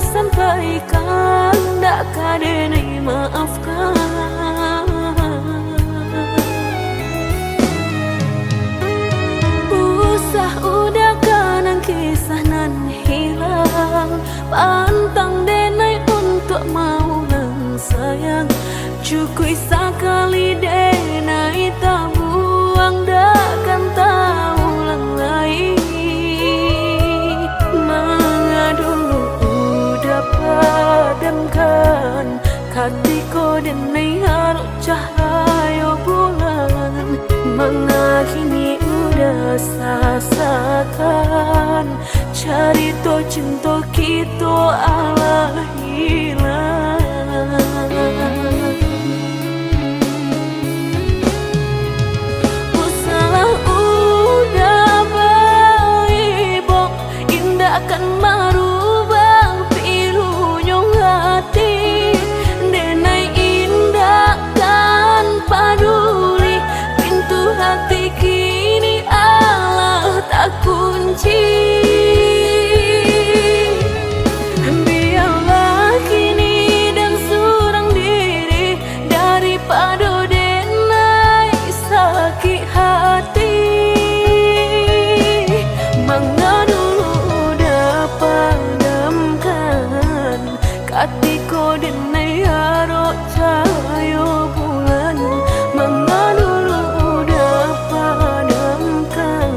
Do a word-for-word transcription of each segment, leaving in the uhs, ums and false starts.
sampaikan, dak ka denai maafkan. Usah udakan kisah nan hilang, pantang denai untuak maulang sayang. Cukuik sakali denai tabuang, dak kan taulang lai. Manga dulu udah padamkan, katiko denai arok cahayo bulan. Manga kini udah sasakan, carito cinto kito alah hilang. Usahlah udah baibok, indak kan marubah pilunyo hati. Denai indak kan paduli, pintu hati kini alah takunci. Biarlah kini den surang diri, daripado denai sakik hati. Manga dulu udah padamkan, katiko denai arok cahayo bulan. Manga dulu udah padamkan,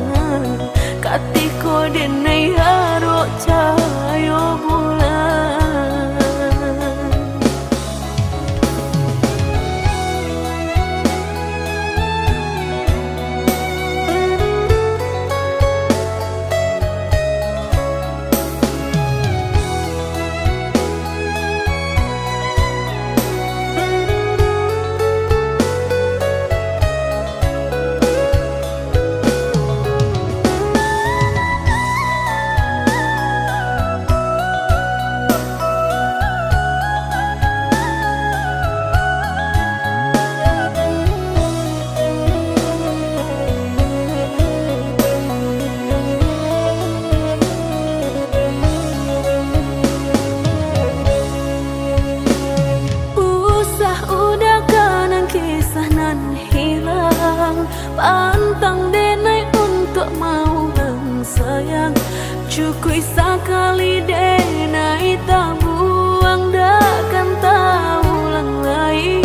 katiko denai arok cahayo bulan. Usah udakan kisah nan hilang, pantang denai untuak maulang sayang. Cukuik sakali denai tabuang, dak kan taulang lai.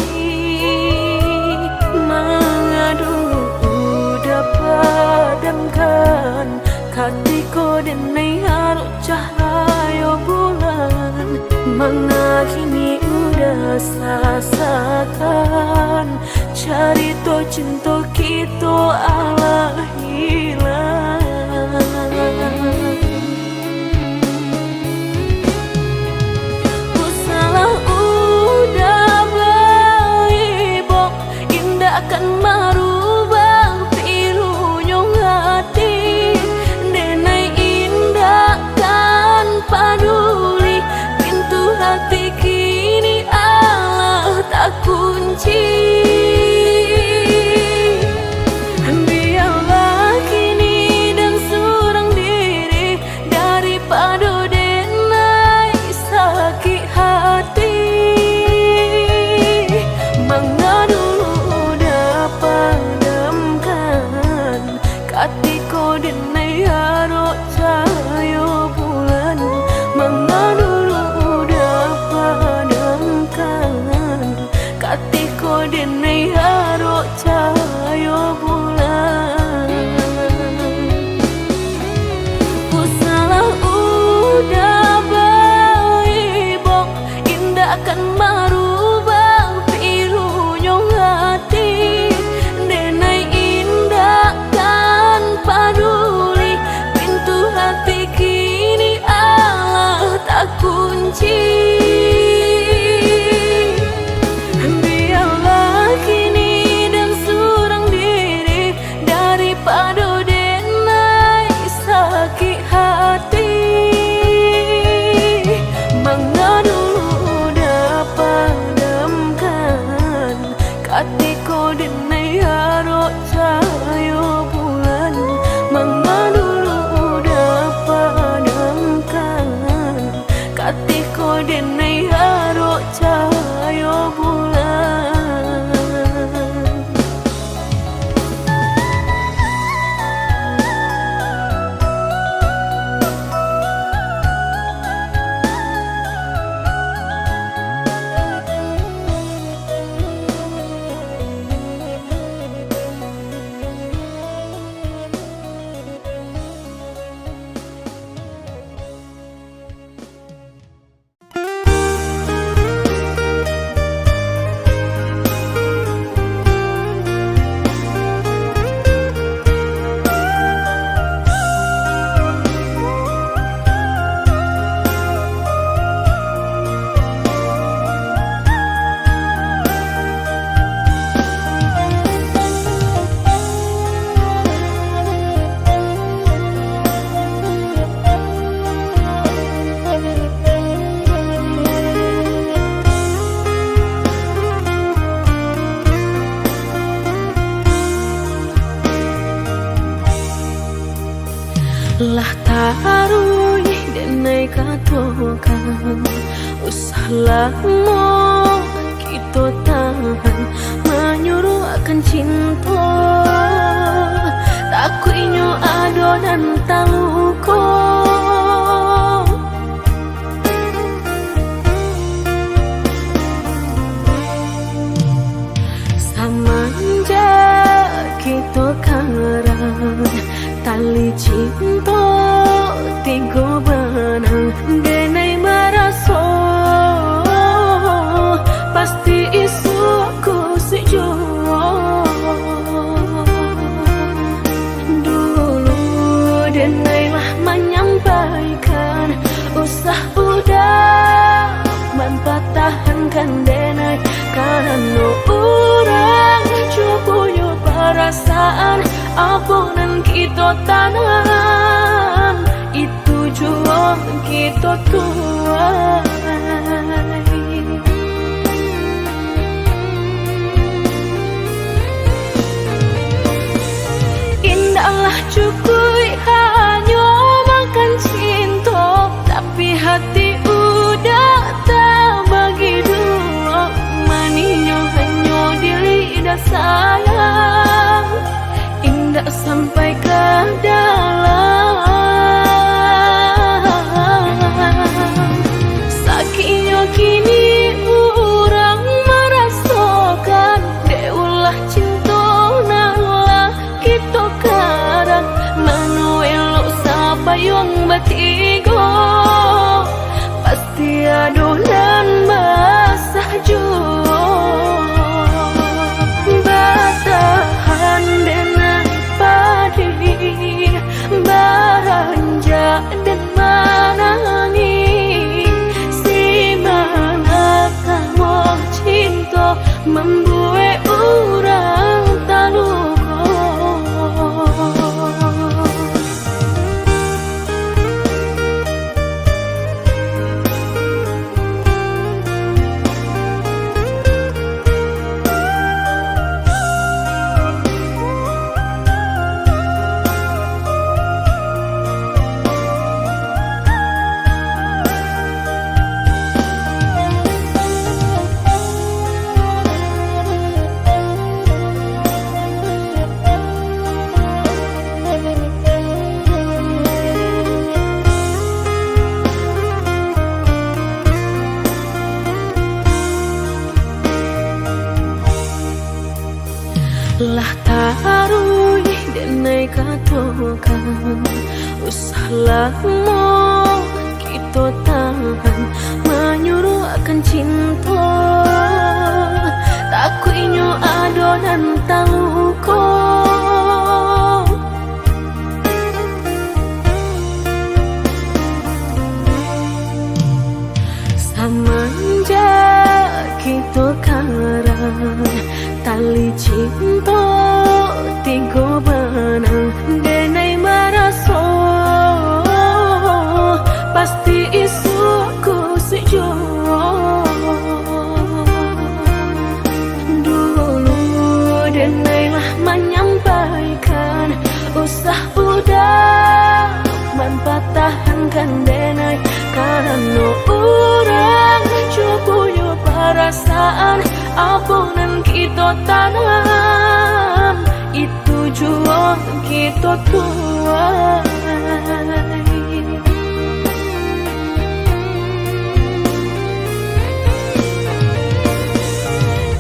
Manga dulu udah padamkan, katiko denai arok cahayo bulan. Manga kini udah sasakan, carito cinto kito alah hilang. Usahlah udah baibok, indak kan marubah pilunyo hati. Denai indak kan paduli, pintu hati kini alah takunci. Biarlah kini den surang diri, daripado denai sakik hati. Manga dulu udah padamkan, katiko denai arok cahayo bulan. Manga dulu udah padamkan, katiko denai arok cahayo bulan. Usahlah udah baibok, indak kan marubah pilunyo hati. Denai indak kan paduli, pintu hati kini alah takunci. Biarlah kini den surang diri, daripado denai sakik hati. Manga dulu udah Usah lamo kito tahan, manyuruahkan cinto, takuiknyo ado nan taluko. Samanjak kito karang, tali cinto tigo banang, denai maraso pasti isuak ko sujuah. Dulu denai lah manyampaikan, usah udah mampatahankan denai, karano urang jo punyo parasaan, apo nan kito tanam, itu juo kito tuai. Indaklah cukuik hanyo makan cinto, tapi hati udah tabagi duo. Maninyo hanyo di lidah sayang, indak sampai ka dalam. Sakiknyo kini urang marasokan, dek ulah cinto nan lah kito karang. Mano elok sapayuang batigo, pasti ado nan basah juo. Batahan denai padih, baranjak den manangih, si malakamo cinto mambuek urang taluko. Lah taruih denai katokan, usah lamo kito tahan, manyuruahkan cinto, takuiknyo ado nan taluko. Samanjak kito karang, tali cinto tigo banang, denai maraso pasti isuak ko sujuah. Dulu denai lah manyampaikan, usah udah mampatahankan denai, karano urang jo punyo parasaan, apo nan kito tanam, itu juo kito tuai.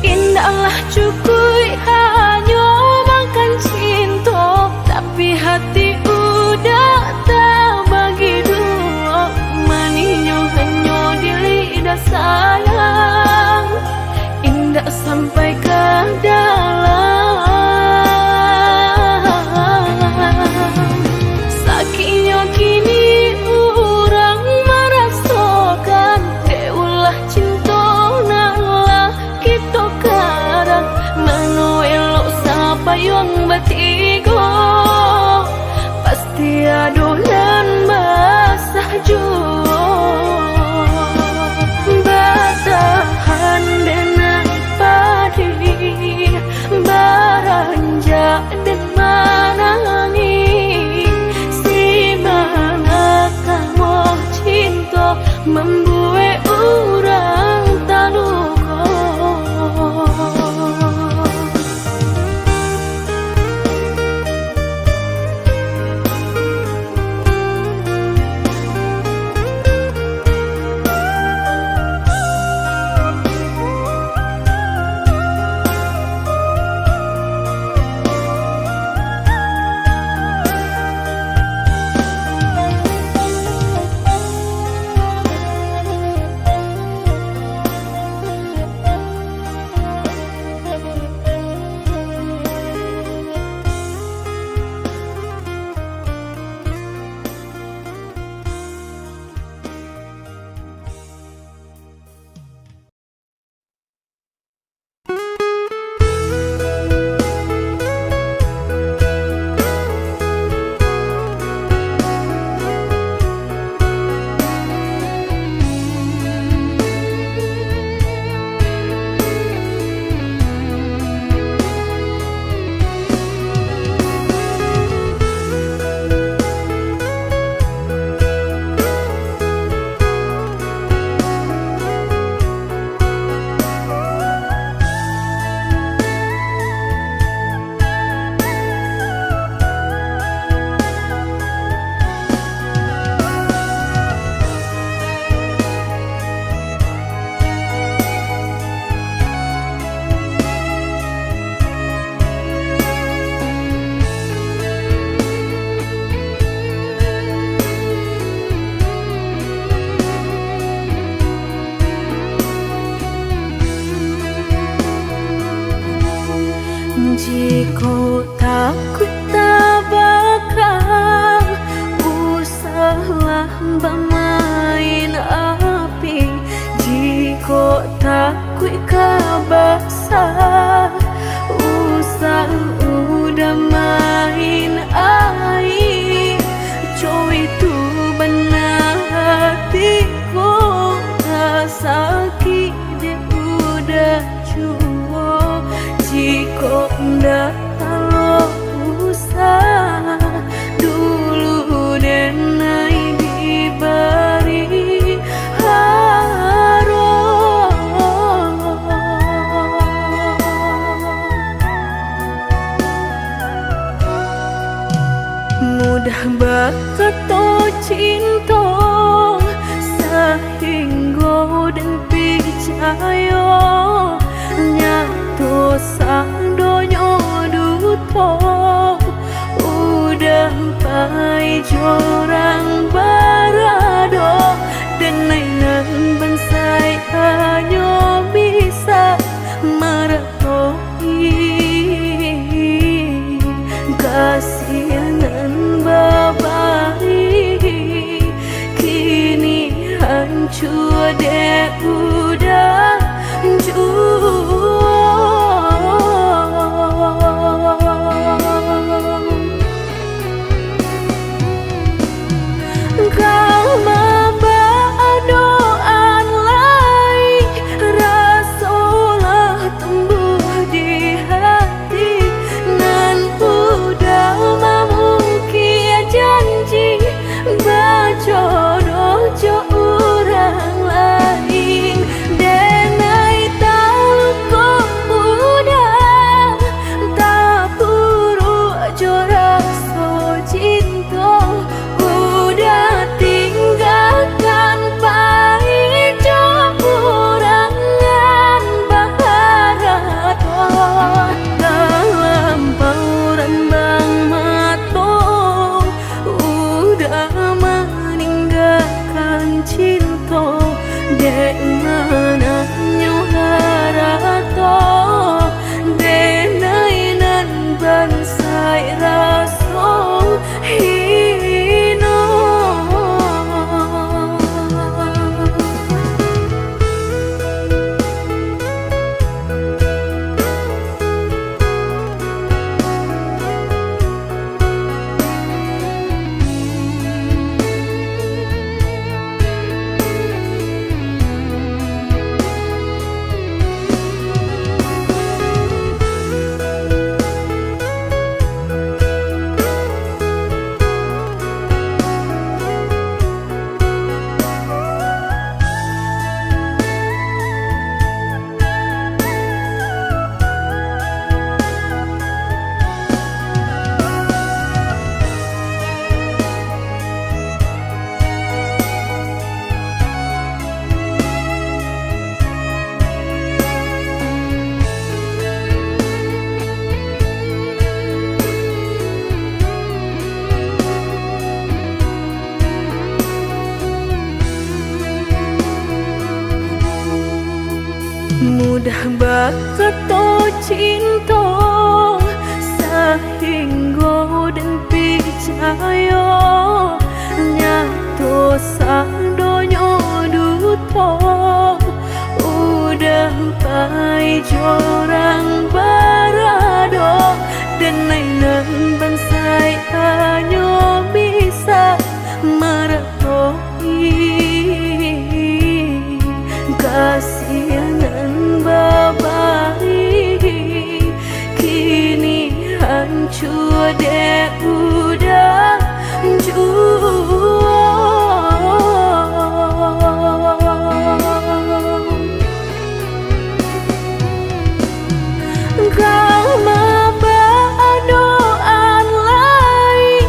Indaklah cukuik hanyo makan cinto, tapi hati udah tabagi duo. Maninyo hanyo di lidah sayang, indak sampai ka dalam. Sakiknyo kini urang marasokan, dek ulah cinto nan lah kito karang. Mano Jikok takuik tabaka, usahlah bamain api. Jikok takuik ka basa, usah udah main aia. Cowok itu bana hati ko, ka sakik dek udah juo. Jikok ndak talok usah, dulu denai dibari haro. Mudah bakato cinto, sahinggo den picayo, nyato sadonyo duto. Udah pai jo urang barado, denai nan bansaik hanyo bisa maratoi kasih nan babari. Kini hancua dek udah juo. Ka mambaa doa lai, raso lah tumbuah di hati, nan udah mamukik janji bajodoh jo urang lain. Denai taluko udah, tapuruak jo raso cinto, udah tinggakan pai jo urang nan baharato. Dalam pauran bang mato, udah maninggakan cinto, dek mananyo harato, denai nan bansaik raso hino. Mudah bakato cinto, sahinggo den picayo, nyato sadonyo duto. Udah pai jo urang barado, denai nan bansaik hanyo bisa maratoi kasih nan babari. Kini hancua dek udah juo. Ka mambaa doa lai,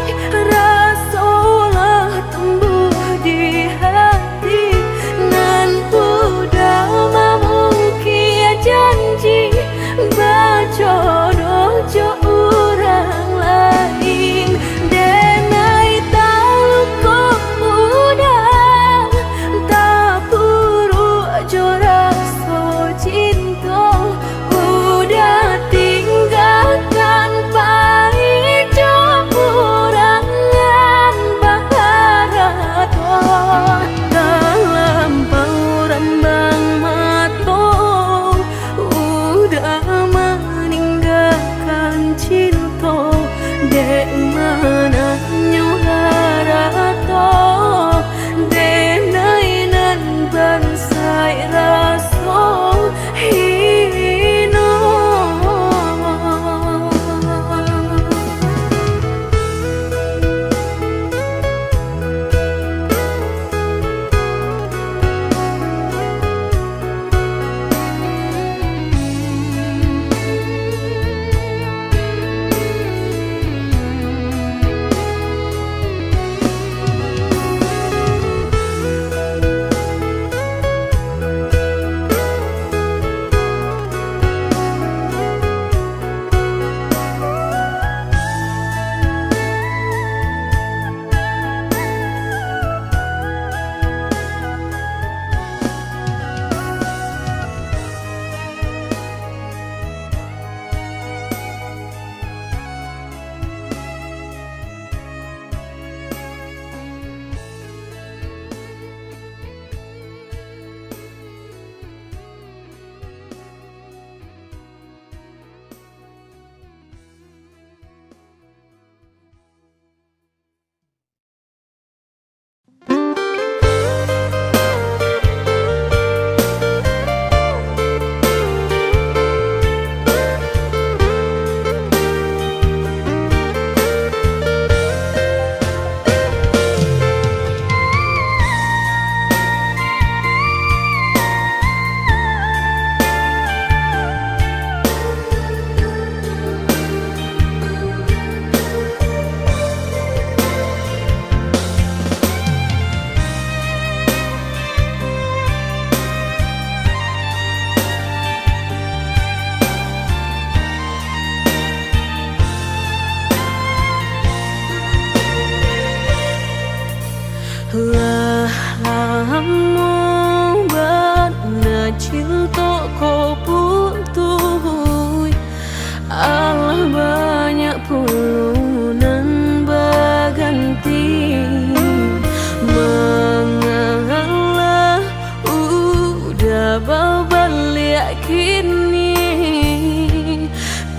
Kini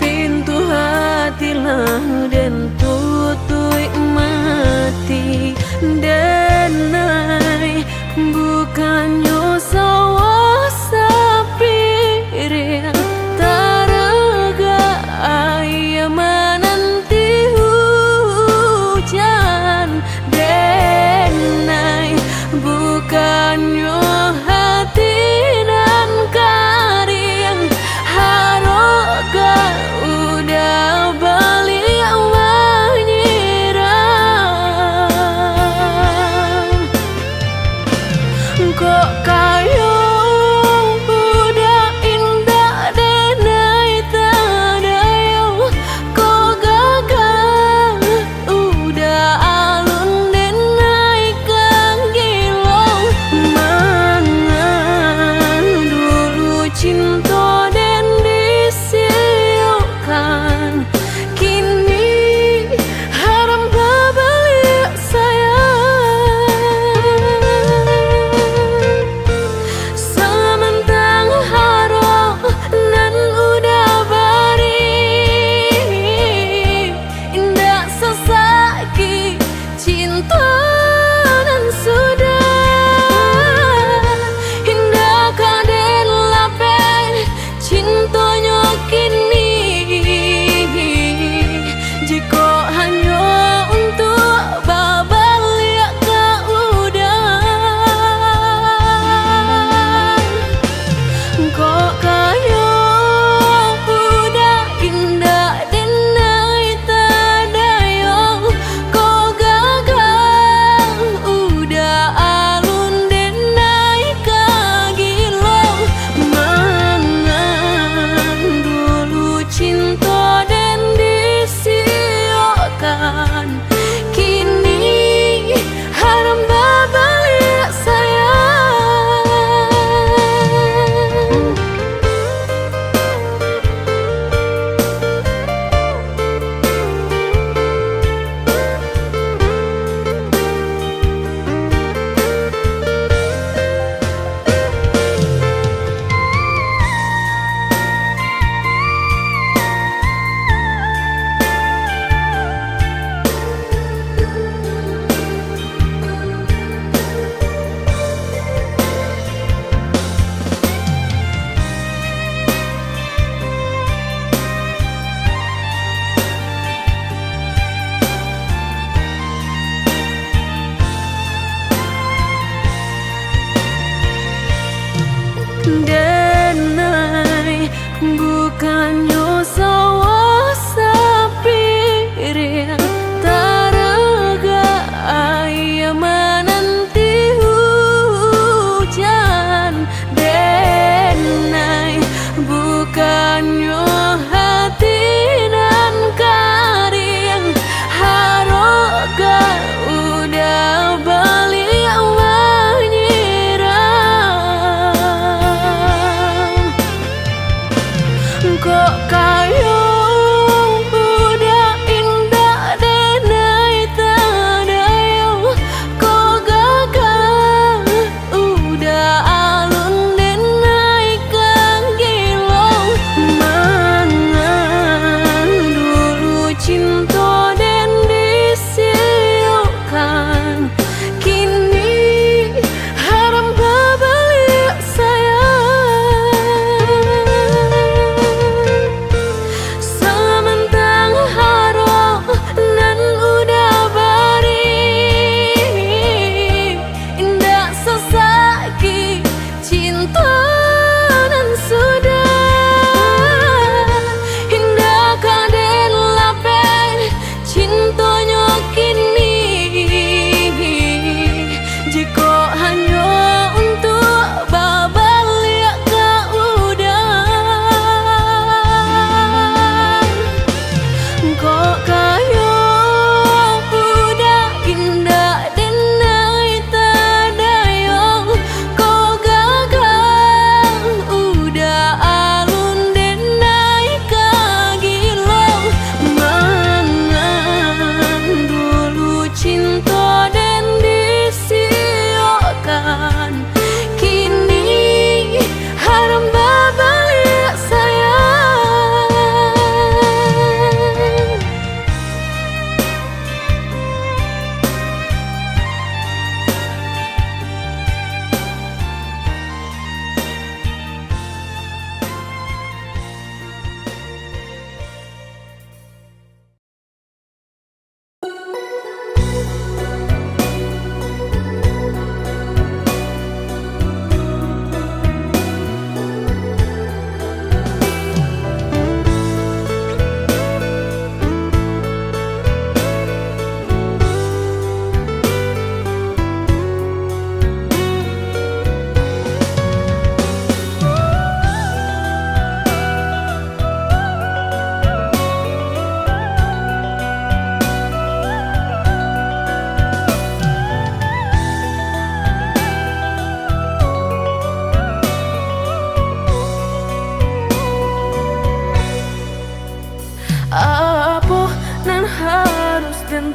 pintu hati lah den tutuik mati, denai. Bukannyo sawah sapiring, taragak aia mananti hujan, denai. Bukannyo hati nan kariang, harok ka udah baliak manyiram. Kok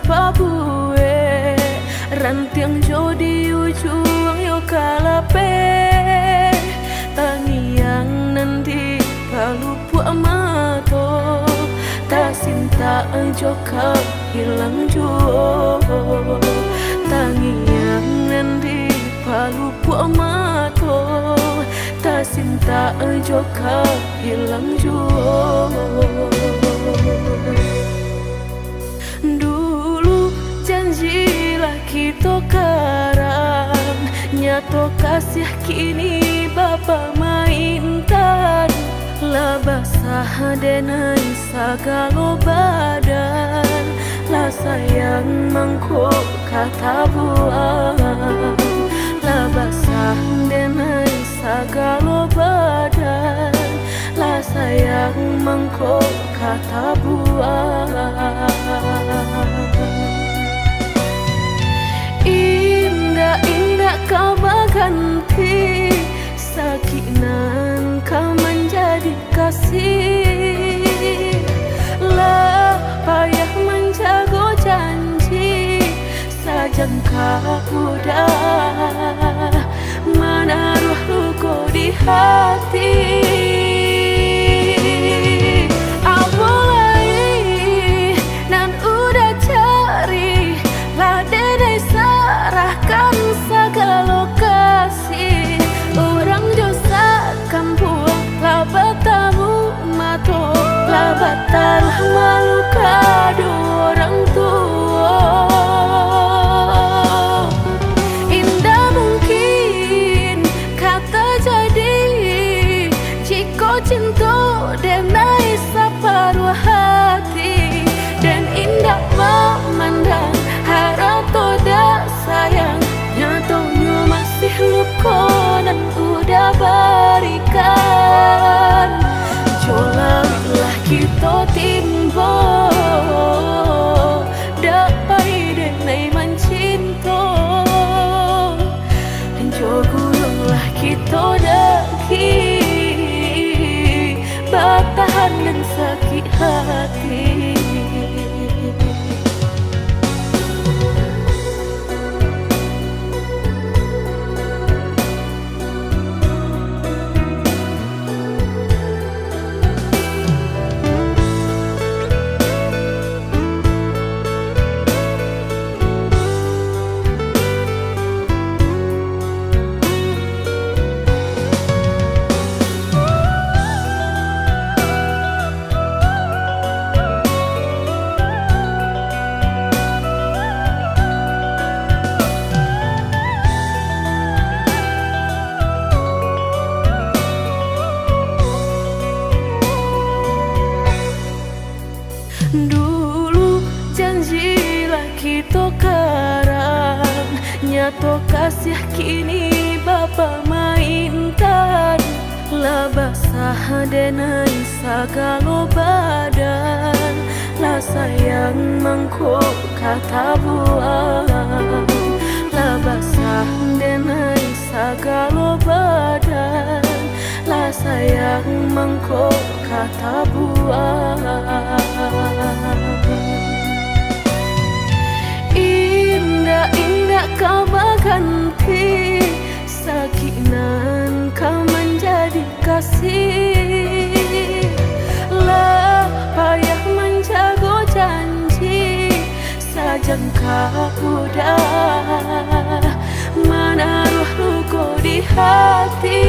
pabuek, rantiang jo di ujuang yo kalapeh, tangiang nan di palupuak mato, tasintak jo ka hilang juo, tangiang nan di palupuak mato, tasintak jo ka hilang juo. Dulu janji lah kito karang, nyato kasiah kini bapamaintan. Lah basah denai sagalo badan, lah sayang mangko ka tabuang. Lah basah denai sagalo badan, lah sayang mangko ka tabuang. Indak-indak ka baganti, sakik nan ka manjadi kasih. Lah payah manjago janji, sajangka udah manaruah luko di hati. Apo lai nan udah cari, lah denai sarahkan sagalo kasih. Urang jo sakampuang lah batamu mato, lah batanah malu ka duo urang tuo. Indak mungkin ka tajadi, jikok cinto denai saparuah hati, den indak mamandang harato dak sayang, nyatonyo masih luko nan udah barikan. Jo lawiklah kito timbo, dak pai denai mancinto. Jo gunuanglah kito daki, batahan nan sakik hati. Dulu janji lah kito karang, nyato kasiah kini bapamaintan. Lah basah denai sagalo badan, lah sayang mangko ka tabuang. Lah basah denai sagalo badan, lah sayang mangko ka tabuang. Indak-indak ka baganti, sakik nan ka manjadi kasih. Lah payah manjago janji, sajangka udah manaruah luko di hati.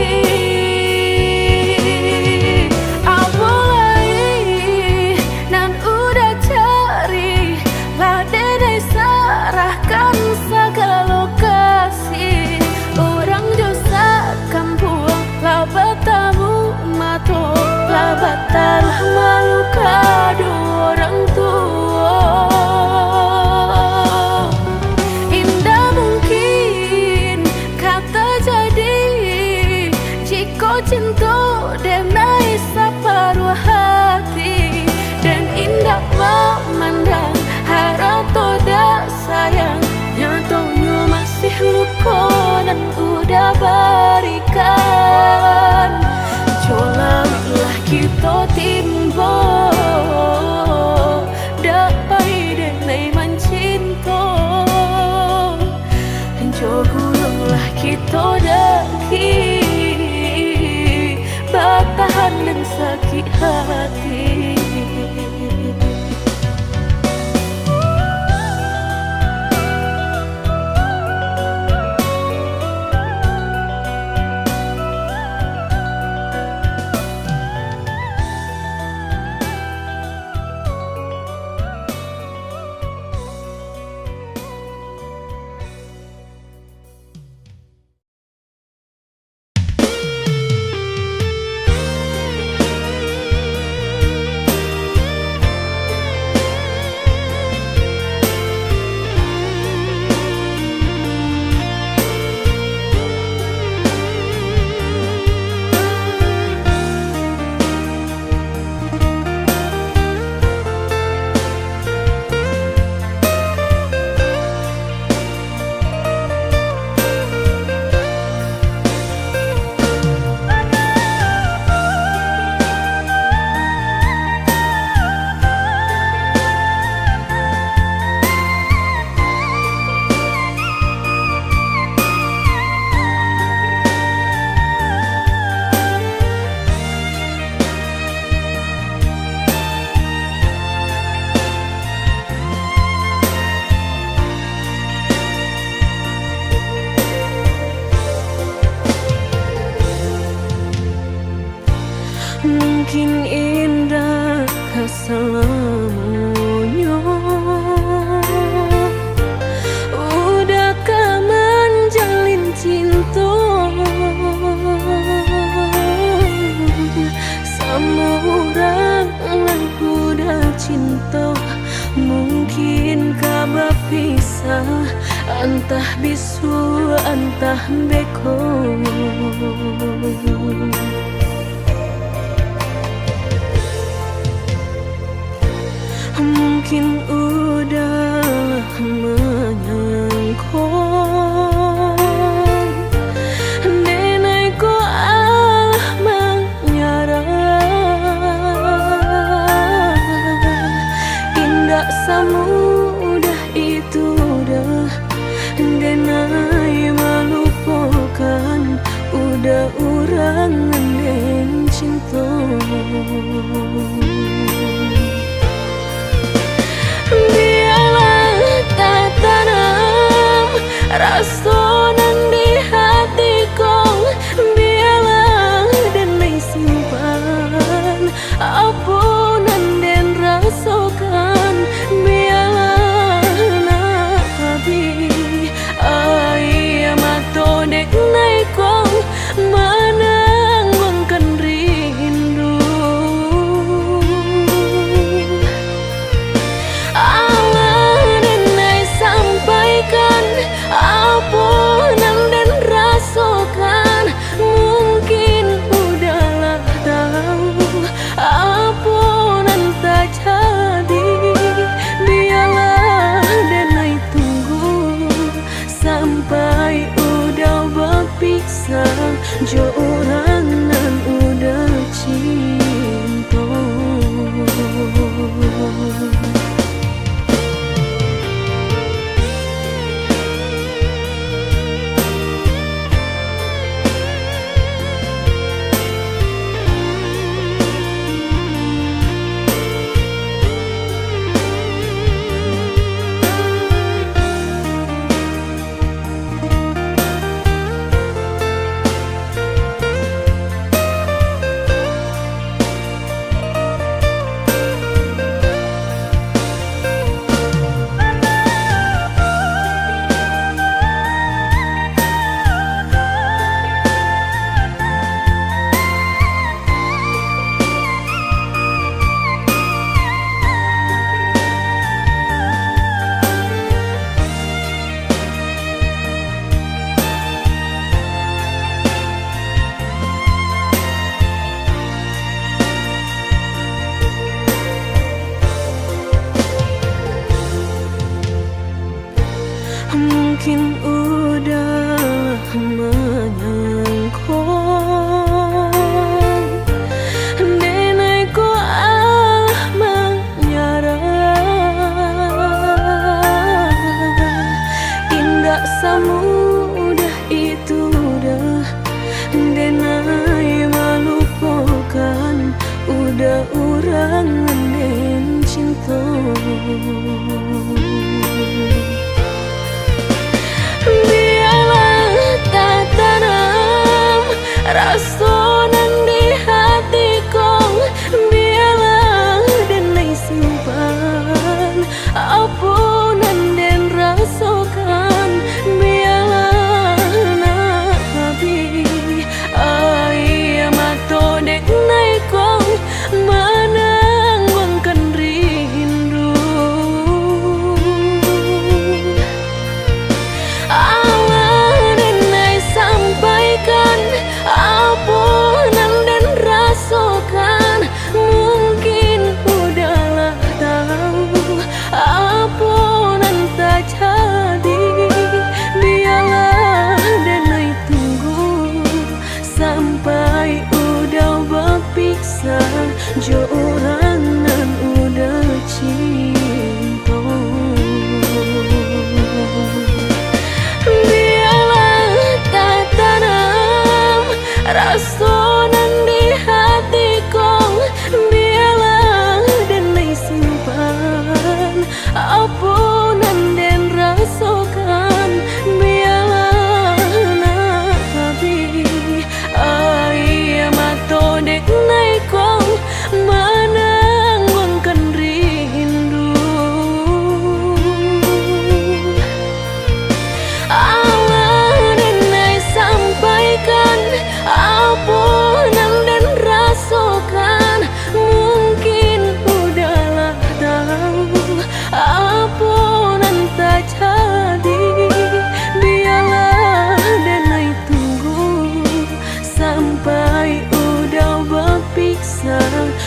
Apo lai nan udah cari, lah denai sarahkan sagalo kasih. Urang jo sakampuang lah batamu mato, lah batanah malu ka duo urang tuo. Indak mungkin ka tajadi, jikok cinto denai saparuah hati, den indak mamandang harato dak sayang, nyatonyo masih luko nan udah barikan. Jo lawiklah kito timbo, dak pai denai manci Mungkin indak ka salamonyo udah ka manjalin cinto samo urang nan udah cinto. Mungkin ka bapisah, antah bisuak, antah beko. Mungkin udah manyangko, denai ko alah manyarah. Indak samudah itu doh, denai malupokan udah urang nan den cinto. Bialah tatanam raso nan di hati ko, bialah denai simpan apo nan den rasokan, bialah nak abih aia mato denai ko manangguangkan rindu. Alah denai sampaikan apo nan den rasokan, mungkin udahlah tahu apo nan tajadi. Bialah denai tunggu sampai udah bapisah jo urang nan udah cinto. Mungkin udah manyangko, denai ko alah manyarah. Indak samudah itu doh, denai malupokan udah urang nan den cinto. Bialah tatanam raso nan di hati ko, bialah denai simpan apo nan den rasokan, bialah nak abih aia mato denai ko manangguangkan rindu. Alah denai sampaikan apo nan den rasokan, mungkin udahlah tahu apo nan tajadi. Bialah denai tunggu sampai udah bapisah jo urang nan udah cinto. Bialah tatanam raso nan di hati ko, bialah denai simpan apo nan den rasokan, bialah nak abih aia mato denai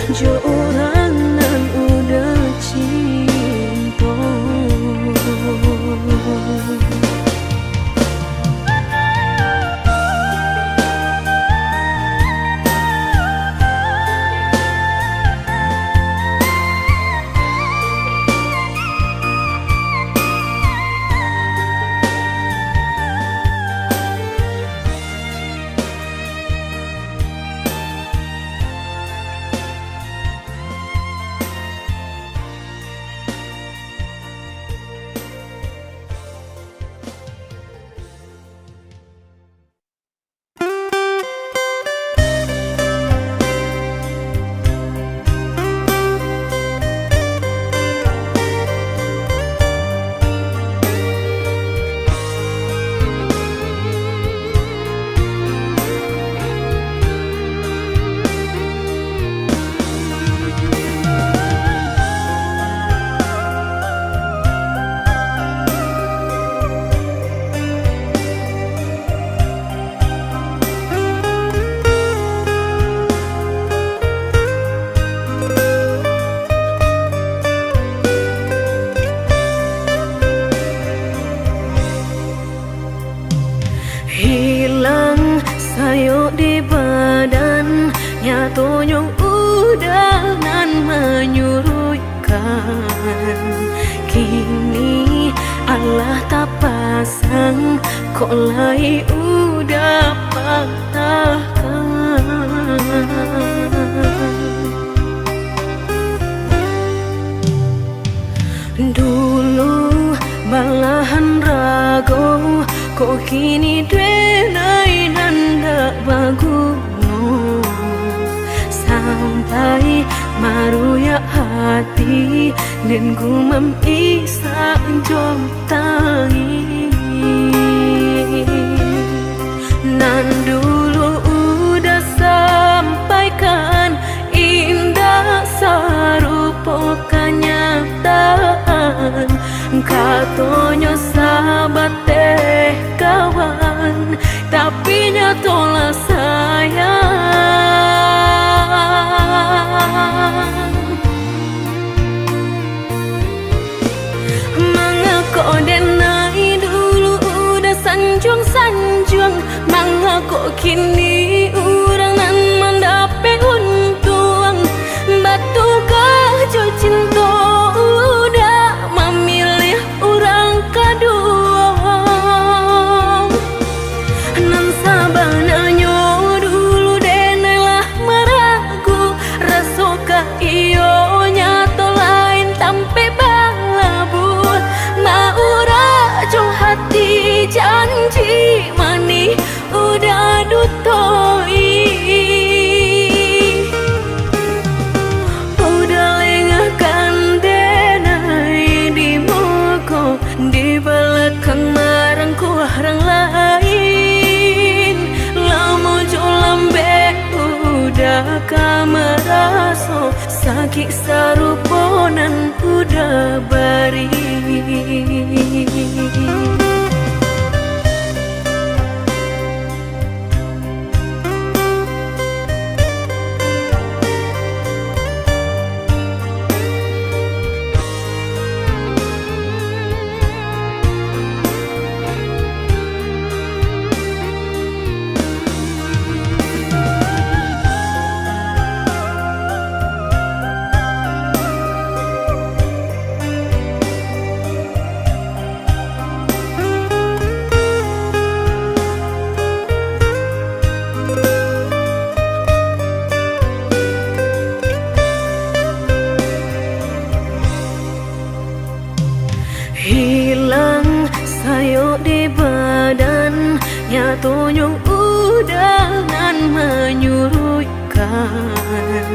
jo urang nan udah cinto. Hilang sayok di badan, nyatonyo udah nan manyuruikkan. Kini alah tapasang, kok lai udah patahkan. Dulu balahan rago, kok kini denai nan dak baguno. Sampai maruyak hati, den gumam isak jo tangis. Nan dulu udah sampaikan, indak sarupo kanyataan. Katonyo sabateh kawan, tapi nyatolah sayang. Mangako denai dulu udah sanjuang-sanjuang? Mangako kini urang nan mandapek untuang? Batukah jo cinto, udah mamiliah urang kaduo. Nan sabananyo dulu denai lah maragu, rasokah iyo nyato lain tampek balabuah. Maurak jo hati janji manih udah dutoi. Udah lengahkan denai di muko, di balakang marangkuah rang lain. Lamo jo lambek udah ka maraso, sakik sarupo nan udah bari. Hilang sayok di badan, nyatonyo udah nan manyuruikkan.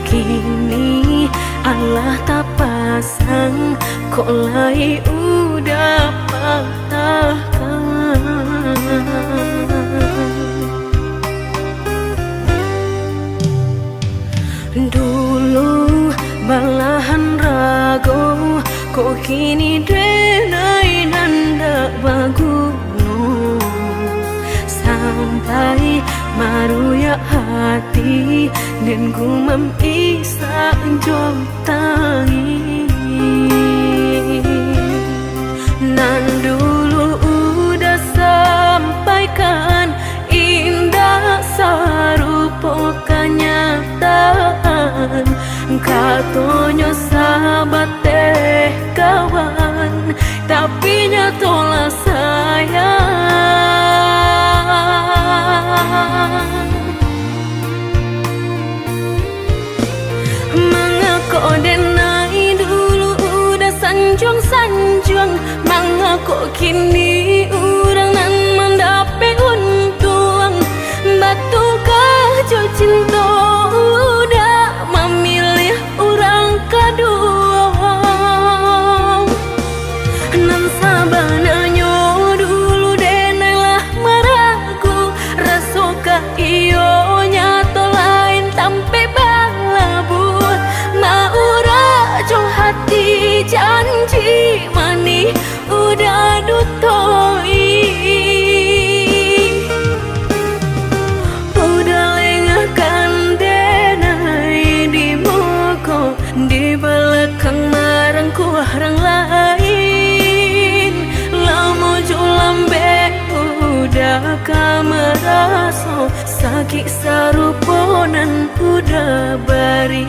Kini alah tapas- sang, kok lai udah patahkan. Dulu balahan rago, kok kini denai nan dak baguno. Sampai maruyak hati, den gumam is- jo tangih. Nan dulu Uda sampaikan, indak sarupo kanyataan. Katonyo sabateh kawan, tapi nyatolah sayang. Mangako denai dulu Uda sanjuang-sanjuang? Mangako kini urang nan mandapek untuang? Batukah jo cinto Uda mamiliah urang kaduo? Nan sabananyo dulu denai lah maragu, rasokah iyo nyato lain tampek balabuah? Maurak jo hati janji manih Uda dutoi. Uda lengahkan denai di muko, di balakang marangkuah rang lain. Lamo jo lambek Uda ka maraso sakik sarupo nan Uda bari.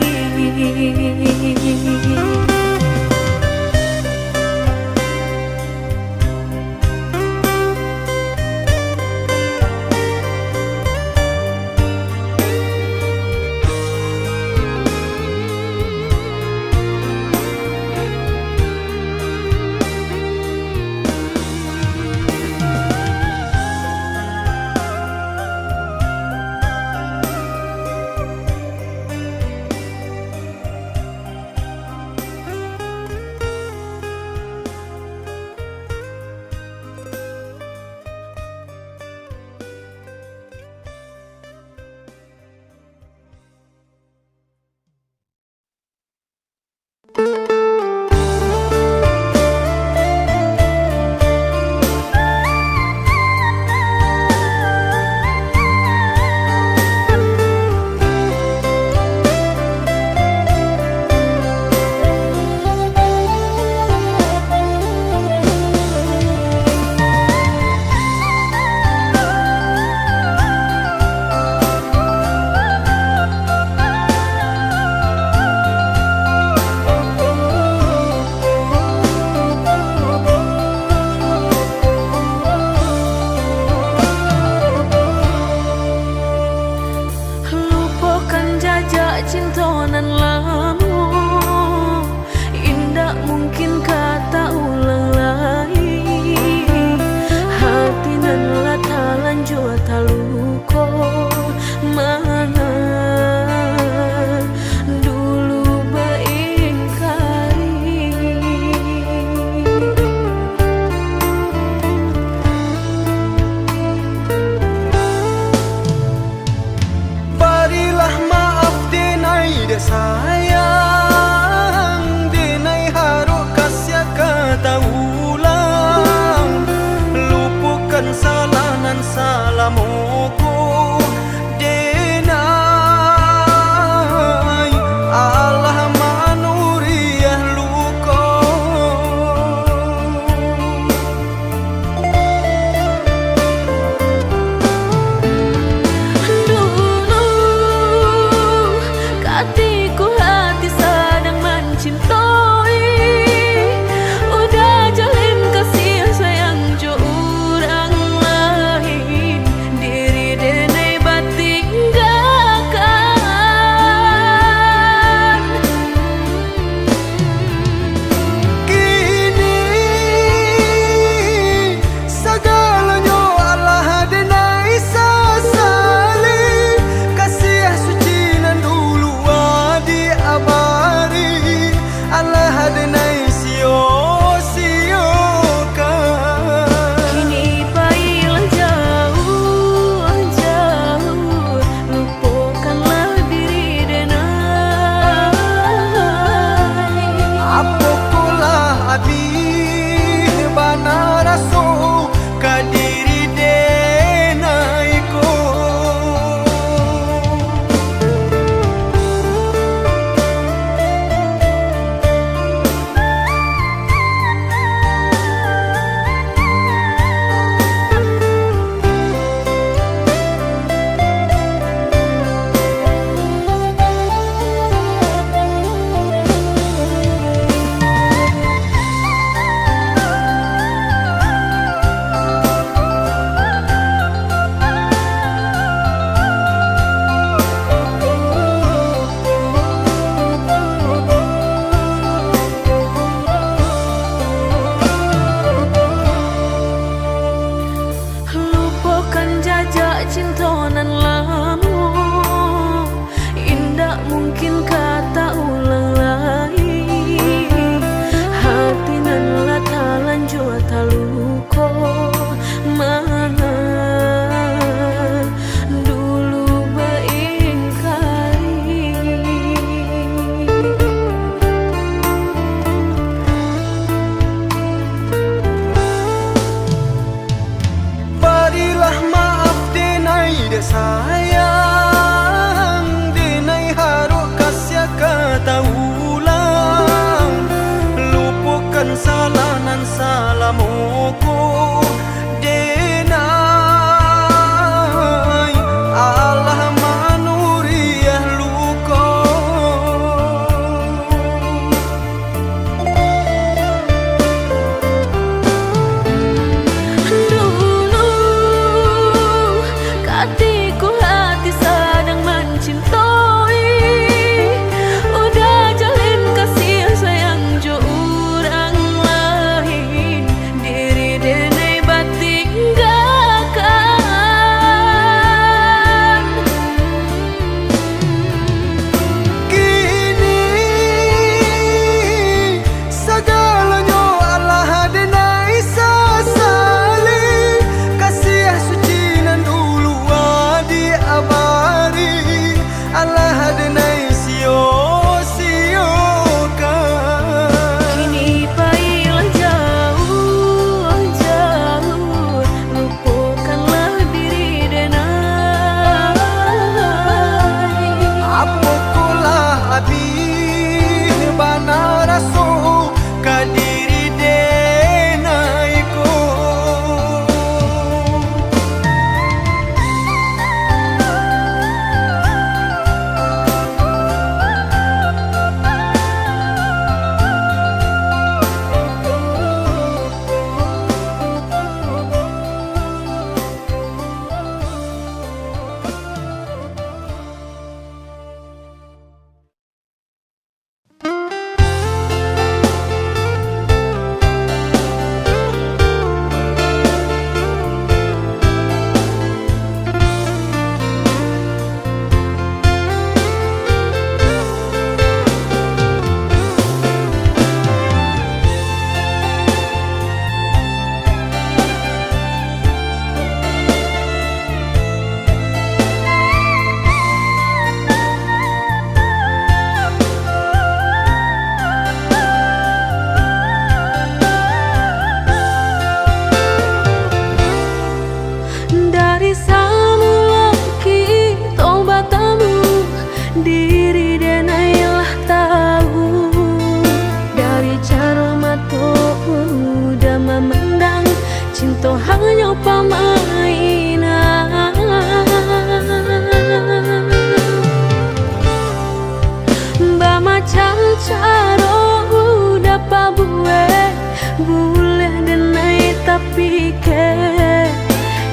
Macam caro uda pabuek, buleh denai tapikek.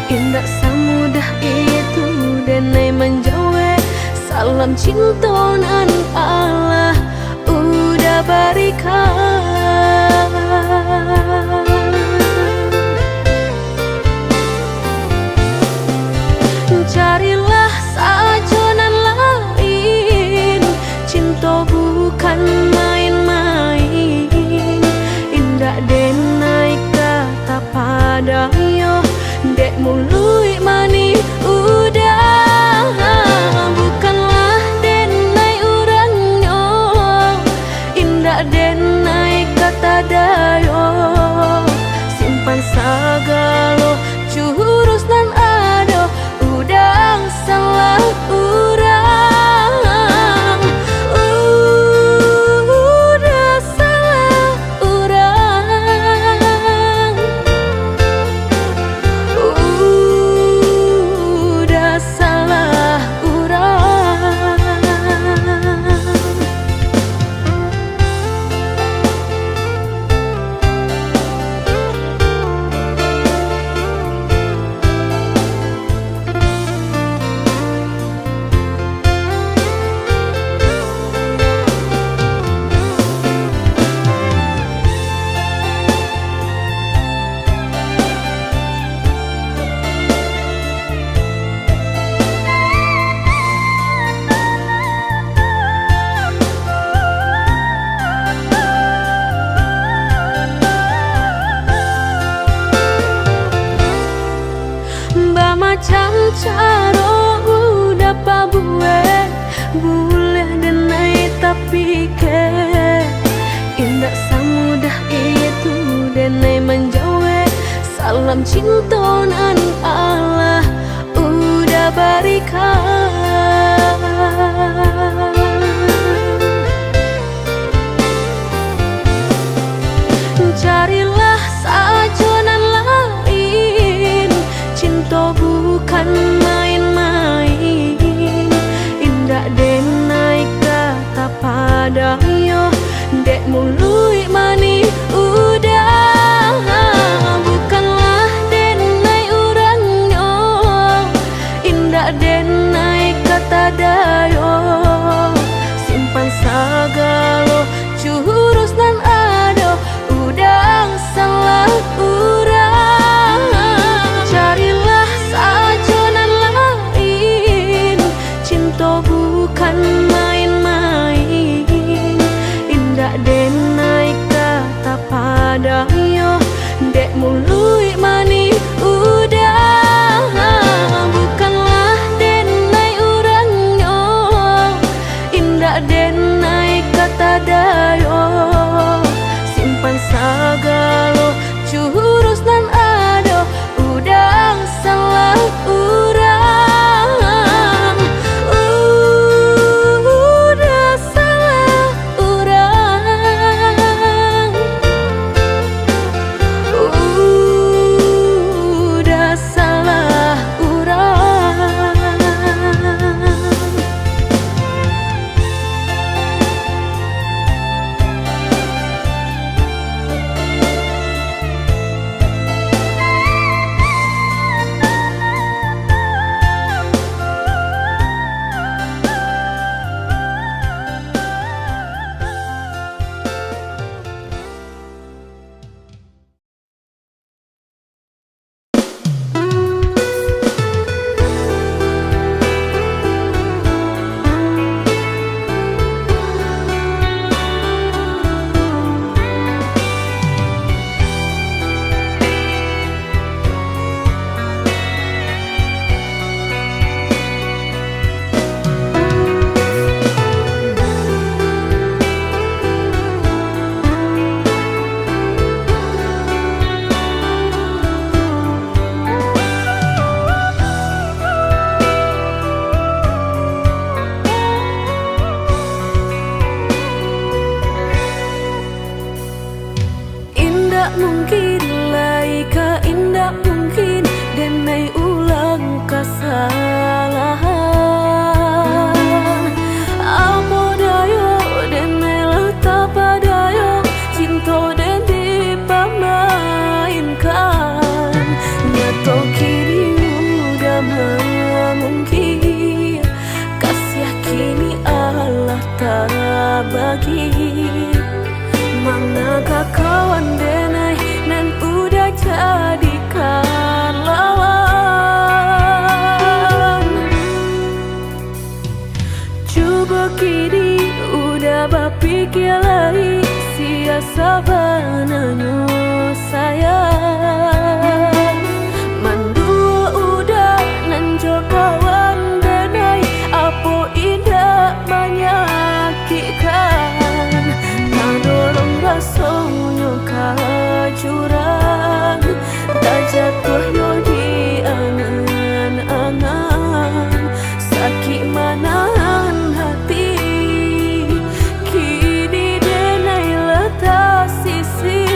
Indak samudah itu denai manjawek salam cinto nan alah uda barikan. Carilah sajo nan lain, cinto bukan main-main. Indak denai ka tapadayo dek muluik manih uda. Bukanlah denai urangnyo, indak denai ka tadayo. Simpan sagalo jurus nan ado, uda salah urang, uda salah urang, uda salah urang. Bamacam caro uda pabuek, buleh denai tapikek. Indak samudah itu denai manjawek salam cinto nan alah uda barikan. Carilah sajo nan lain, cinto bukan main-main. Indak denai ka tapadayo dek muluik manih uda. Bukanlah denai urangnyo, indak denai ka tadayo. Simpan sagalo jurus nan ado, uda salah urang. Carilah sajo nan lain, cinto bukan main-main. Indak denai ka tapadayo dek muluik manih uda. Bukanlah denai urangnyo, indak denai ka tadayo. Simpan sagalo jurus nan ado, uda salah urang, uda salah urang, uda salah urang. Indak mungkin lai ka, indak mungkin denai ulang kasalahan. Apo dayo denai lagi. Manga ka kawan denai nan udah jadikan lawan? Cubo kini udah bapikia lai, sia sabananyo sayang. Manduo udah nan jo kawan denai, apo indak manyakikkan? Tadorong rasonyo ka jurang, tajatuah yo di angan-angan. Sakik manahan hati, kini denai lah tasisih.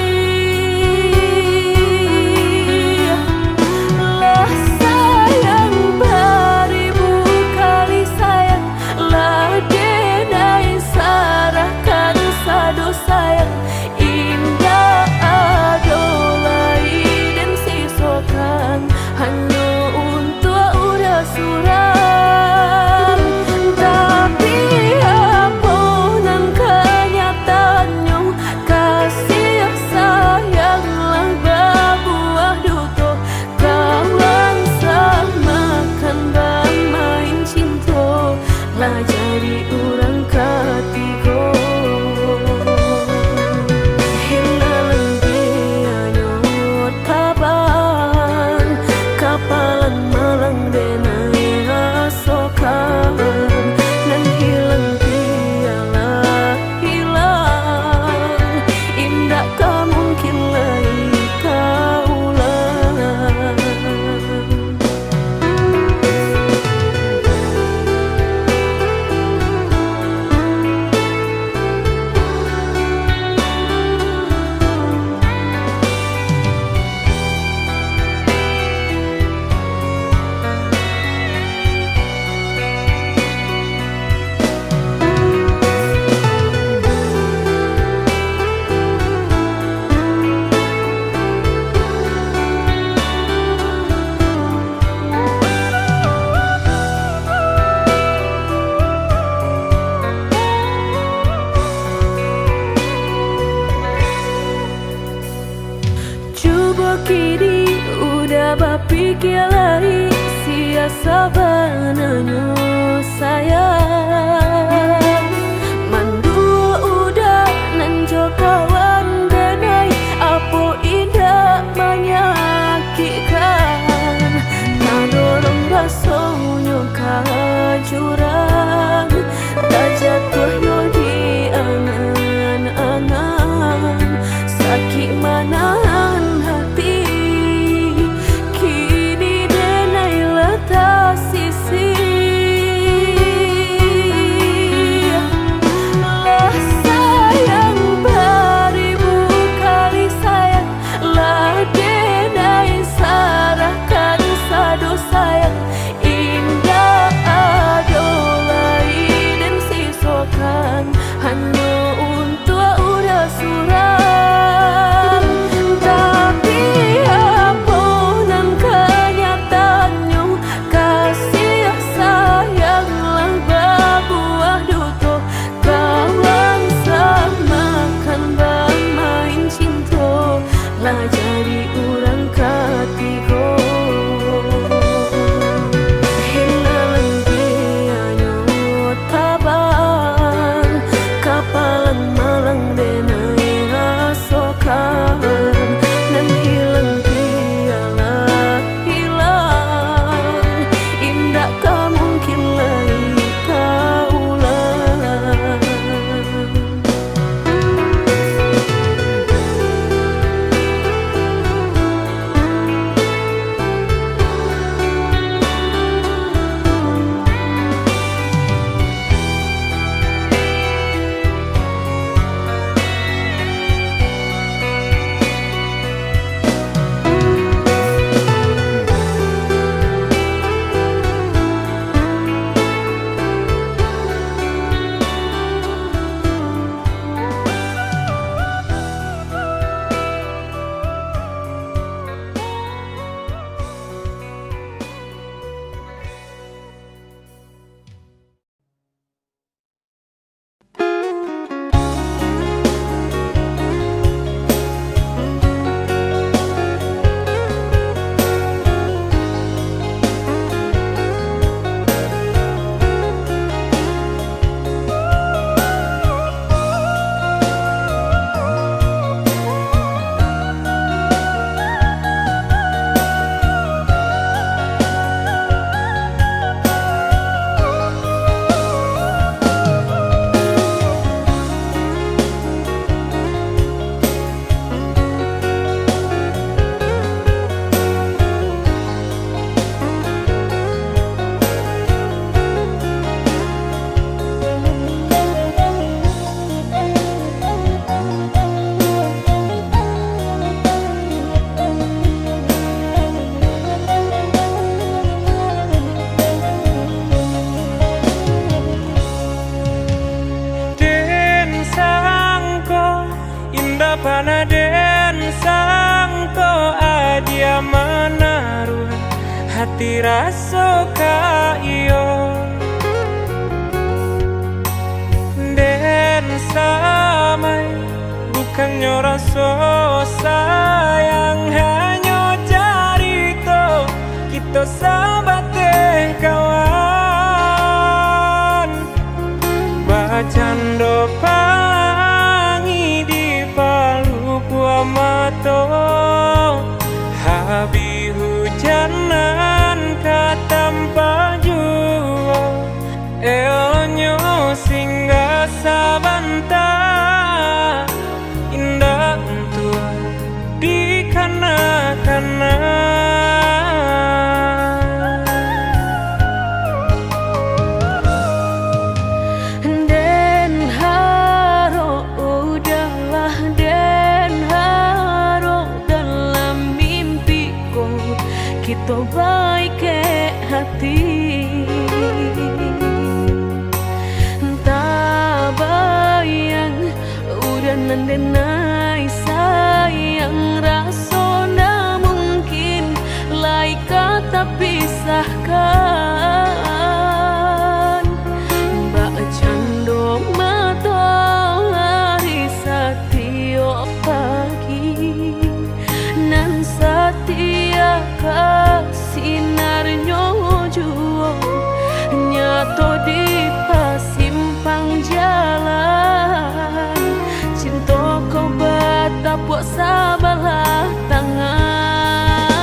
Lah sayang baribu kali sayang, lah denai sarahkan sado sayang. Indak ado lai den sisokan, hanyo untuak udah surang. Tapi, apo nan kanyataannyo, kasih sayang lah babuah duto. Kawan samakan bamain cinto, lah jadi urang katigo. Hilang pianyo tabang, kapalan malang denai rasokan. Nan hilang pialah hilang, indak ka mungkin lai taulang. Cubo kini udah bapikia lai, sia sabananyo sayang. Manduo udah nan jo kawan denai, apo indak manyakikkan? Tadorong rasonyo ka jurang, tajatuah yo di angan-angan. Sakik manahan hati, kini denai lah tasisih. Tiraso ka iyo den samai, bukannyo raso sayang, hanyo carito kito sabateh kawan. Bacando pangi di palupuah mato, habih hujan nan ka tampak juo. Elonyo singgah sabanta, indak untuak dikana-kana. Den harok, udahlah, den harok, dalam mimpi ko kito baikek hati. Tabayang, udah nan denai sayang, raso ndak mungkin lai ka tapisahkan. Bacando matoari satiok pagi, nan satia ka sinarnyo juo, nyato di pasimpang jalan. Cinto ko batapuak sabalah tangan.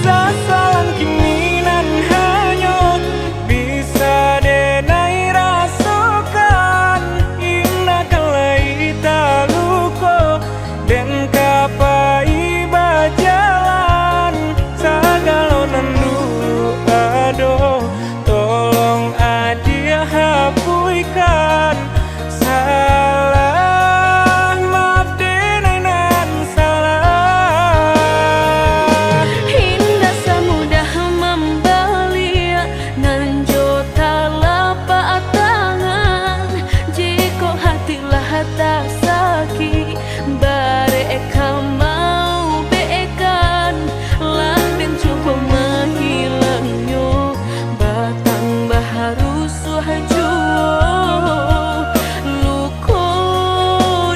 Sasalang kini nan hanyut, bisa denai rasokan, indak ka lai taluko. Den ka pai bajalan, sagalo nan dulu ado, tolong adiak hapuihkan. Salah, maaf denai nan salah. Indak samudah mambaliak nan jo talapak tangan. Jikok hati lah tasakik, barek ka maubekan, lah den cubo mahilangnyo, batambah rusuah juo, luko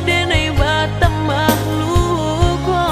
denai batambah luko.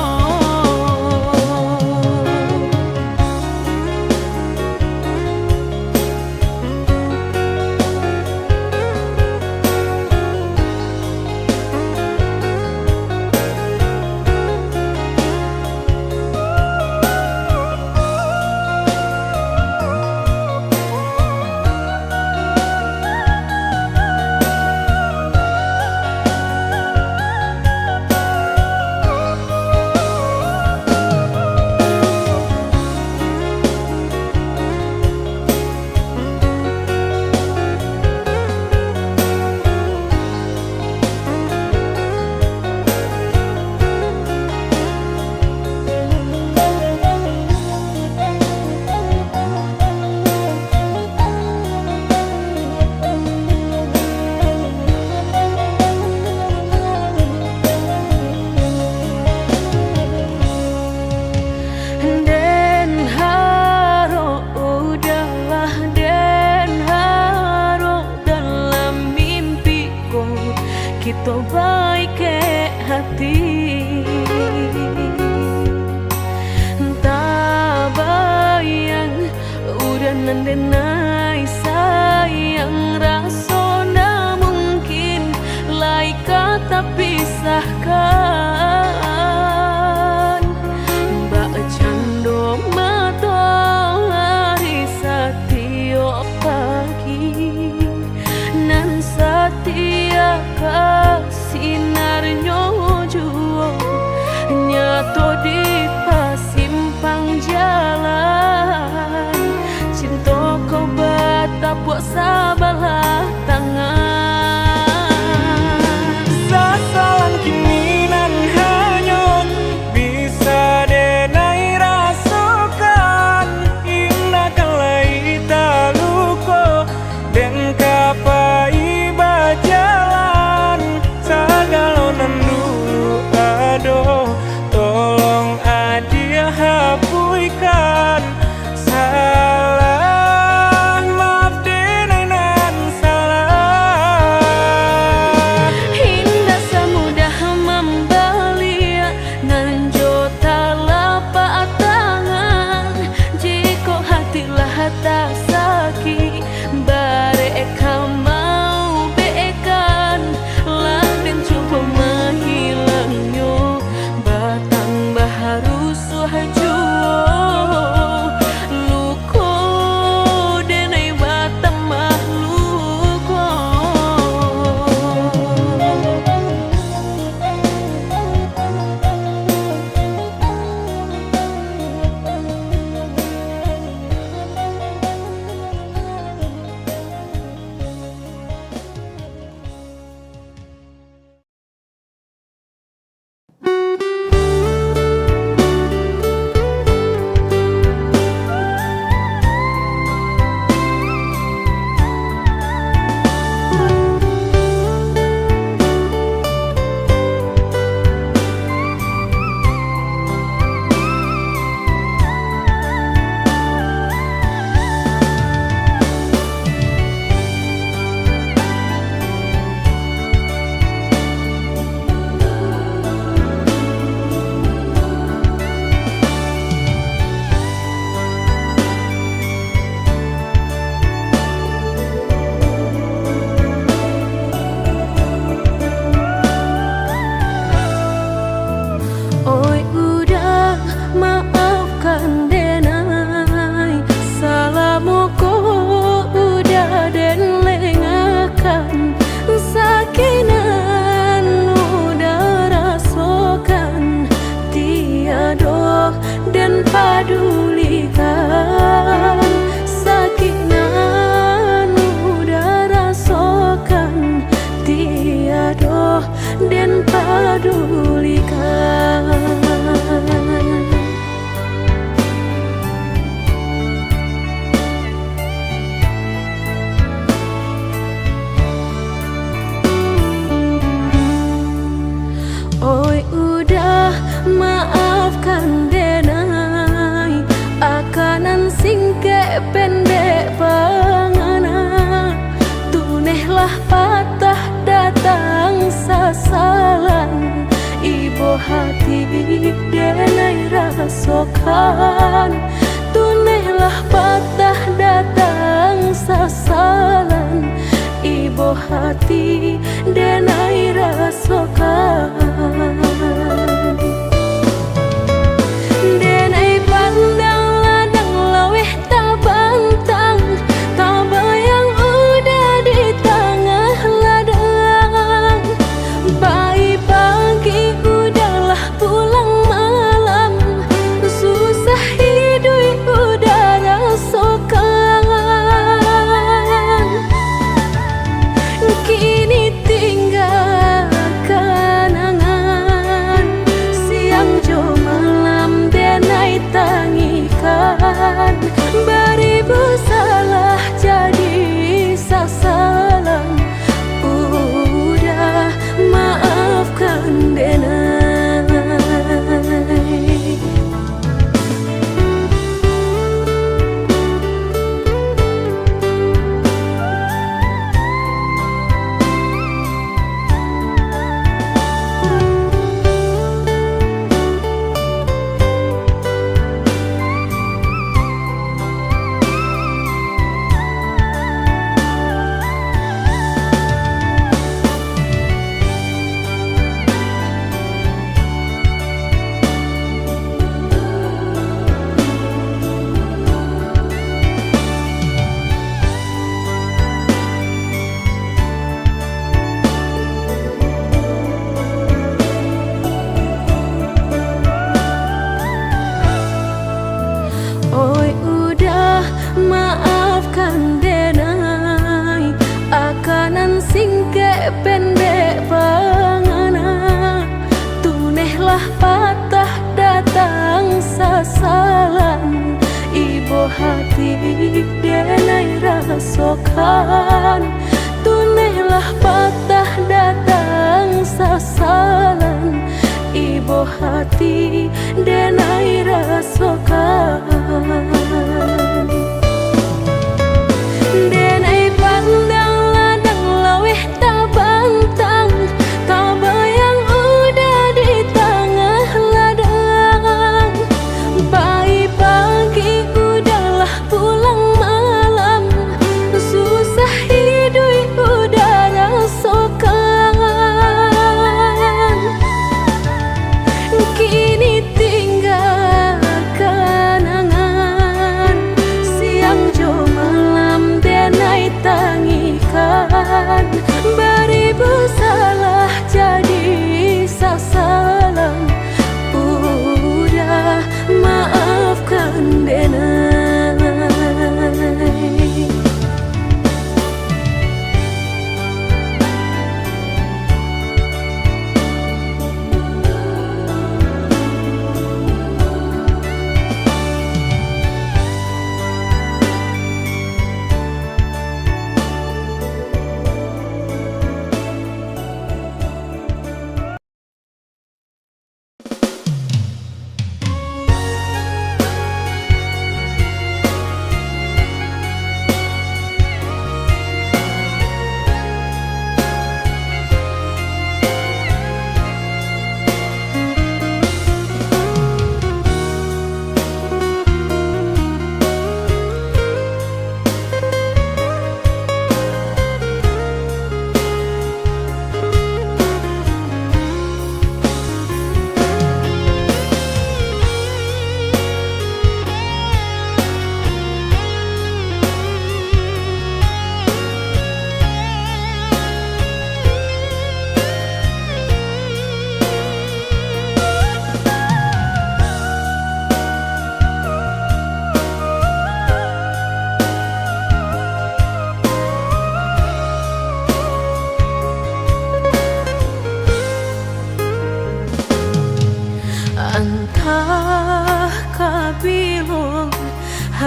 Den harok, udahlah, den harok, dalam mimpi ko kito baikek hati. Tabayang, udah nan denai sayang, raso ndak mungkin lai ka tapisahkan. Bak cando matoari satiok pagi, nan satia ka sinarnyo juo, nyato di pasimpang jalan, cinto ko batapuak sabalah tangan. Sasalang kini nan hanyut, bisa denai rasokan, indak ka lai taluko. Den ka pai bajalan, sagalo nan dulu ado, tolong adiak hapuihkan. den padulikan. Oi udah, maafkan denai, akanan singkek pendek pangana. Tunehlah patah datang sasalan, ibo hati denai rasokan. Tunehlah patah datang sasalan, ibo hati denai rasokan. Denai pandang ladang laweh tabantang, tabayang udah di tangah ladang. Pai pagi udahlah pulang malam, susah iduik udah rasokan. Kini tingga kanangan, siang jo malam denai tangikan. Baribu salah jadi sasalan, udah, maafkan denai. Oi udah, maafkan denai, akanan singkek pendek pangana. Tunehlah patah datang sasalan, ibo hati denai rasokan. Tunehlah patah datang sasalan, ibo hati denai rasokan. Denai pandang ladang laweh tabantang, tabayang udah di tangah ladang. Pai pagi udahlah pulang malam, susah iduik udah raso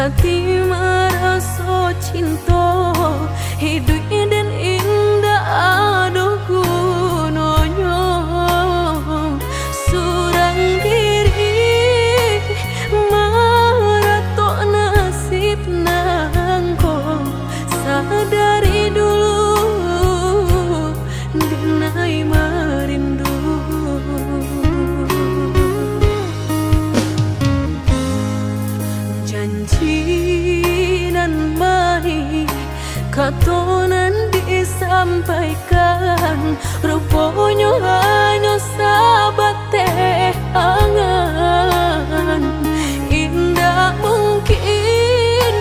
Ati maraso cinto, iduik den indak ado gunonyo. Surang diri maratok nasib nangko, sadari dulu dinai marindu. Janji nan manih, kato nan disampaikan, ruponyo hanyo sabateh angan. Indak mungkin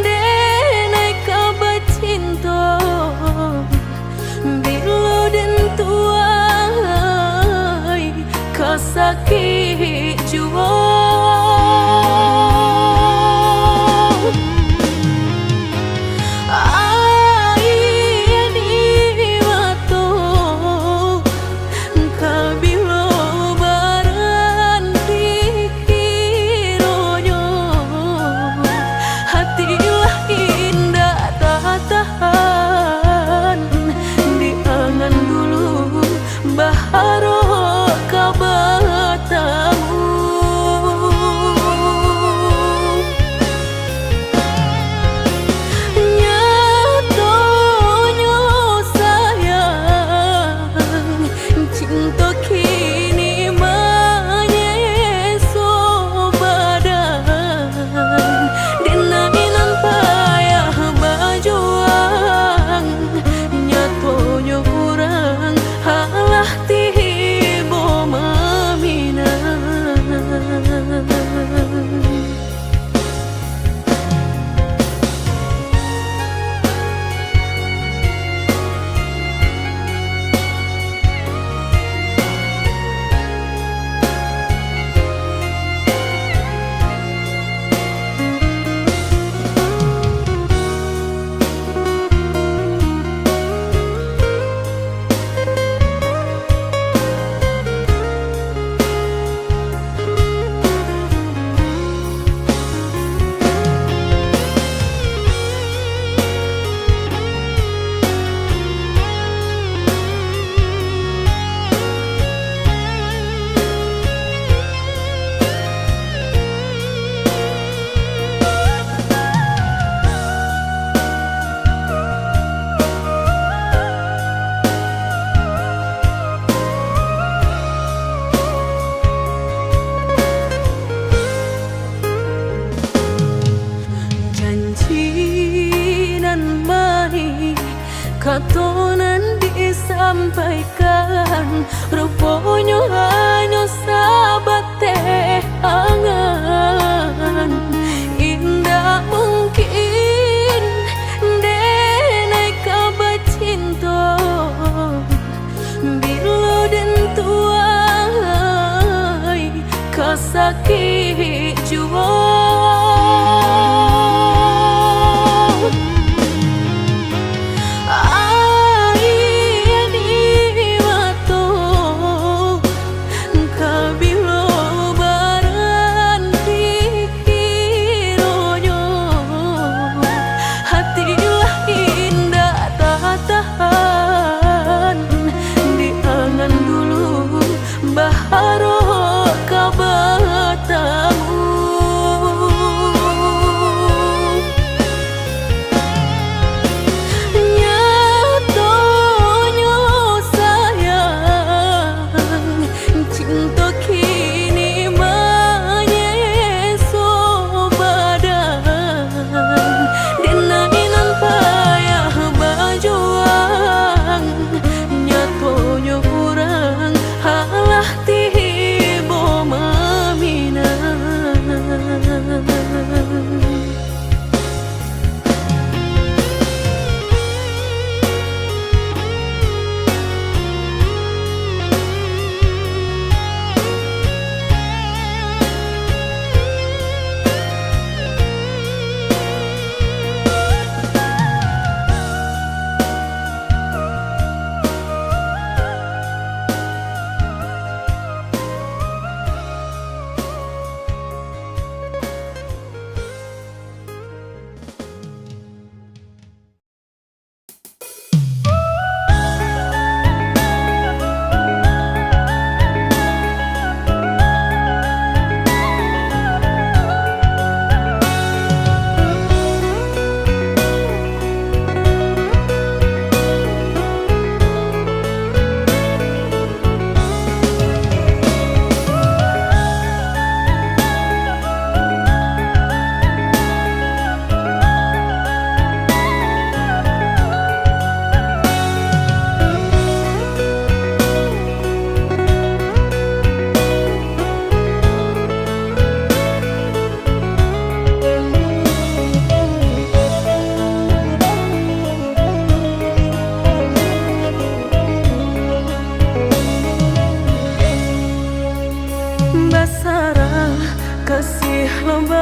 denai ka bacinto, bilo den tuai ka sakik juo. Aia di mato ka bilo baranti kironyo, hati lah indak tatahan di angan dulu, baharok ka batamu. Nyatonyo sayang, cinto kini manyeso badan. Denai nan payah bajuang, nyatonyo urang alah tibo maminang. Janji nan manih, kato nan disampaikan, ruponyo hanyo sabateh angan. Indak mungkin denai ka bacinto, bilo den tuai ka sakik juo. Aia di mato ka bilo baranti kironyo, hati lah indak tatahan di angan dulu, baharok ka batamu.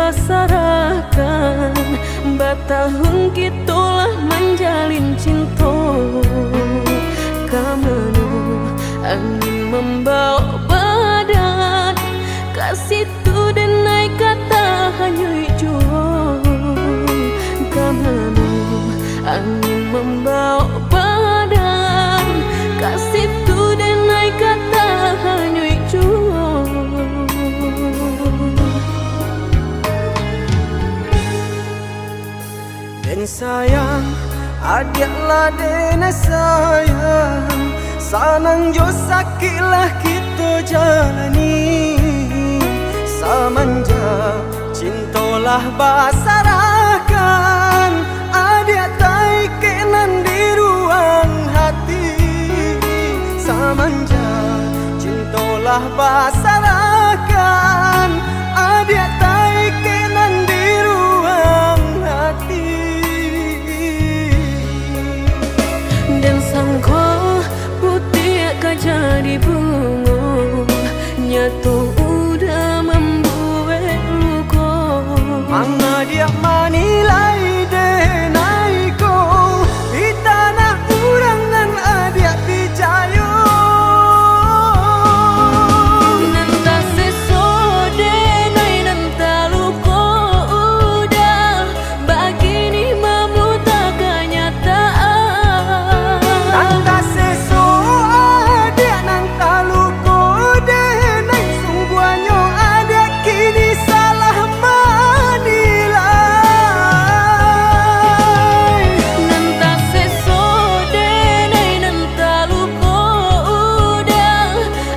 Sarahkan, batahun kito lah manjalin cinto. Ka mano angin mambaok badan, ka situ den ai ka tahanyo juo. Ka mano angin mambaok badan, ka situ den ai ka tahanyo juo. Den sayang, adiak lah den sayang, sanang jo sakik lah kito jalani. Samanjak cinto lah basarahkan, adiak taikek nan di ruang hati. Samanjak cinto lah basarahkan, adiak taikek nan di ruang hati. Den sangko putiak ka jadi bungo, nyato udah mambuek luko. Mangadiak manilai den ai ko, di tanah urang nan adiak picayo. Nan taseso den ai nan taluko udah, bakini mamuta kanyataan. Nan taseso adiak nan taluko den ai, sungguahnyo adiak kini salah manilai. Nan taseso den ai nan taluko udah,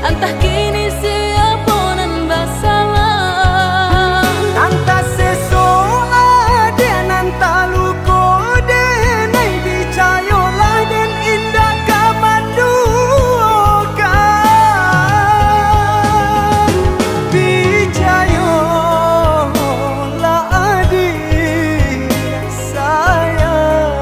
antah kini siapo nan basalah. Nan taseso adiak nan taluko den ai, picayolah den indak ka manduokan. Picayolah adiak sayang.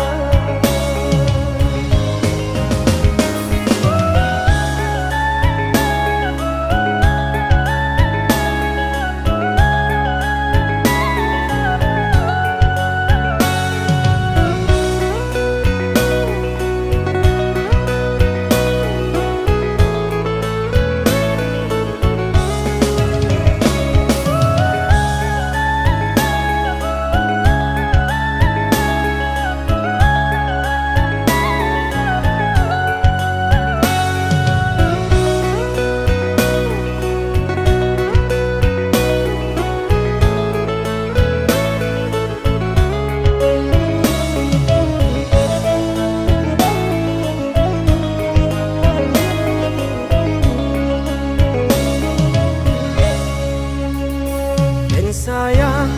Den sayang,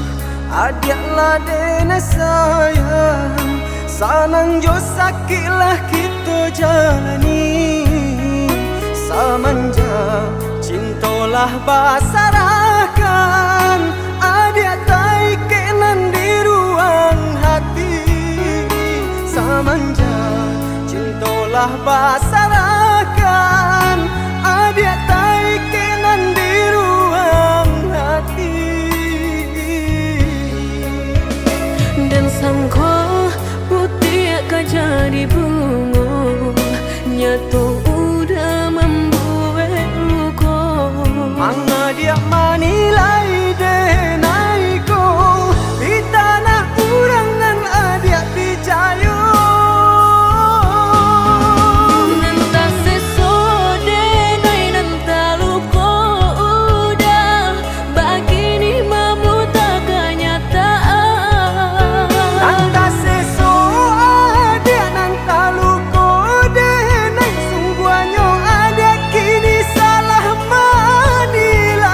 adiak lah den sayang, sanang jo sakik lah kito jalani. Samanjak cinto lah basarahkan, adiak taikek nan di ruang hati. Samanjak cinto lah basarahkan, adiak taikek nan di ruang hati. Den sangko putiak ka jadi bungo, nyato udah mambuek luko. Mangadiak manilai den ai ko, di tanah urang nan adiak picayo. Nan taseso den ai nan taluko udah, bakini mamuta kanyataan. Nan taseso adiak nan taluko den ai, sungguahnyo adiak kini salah manilai.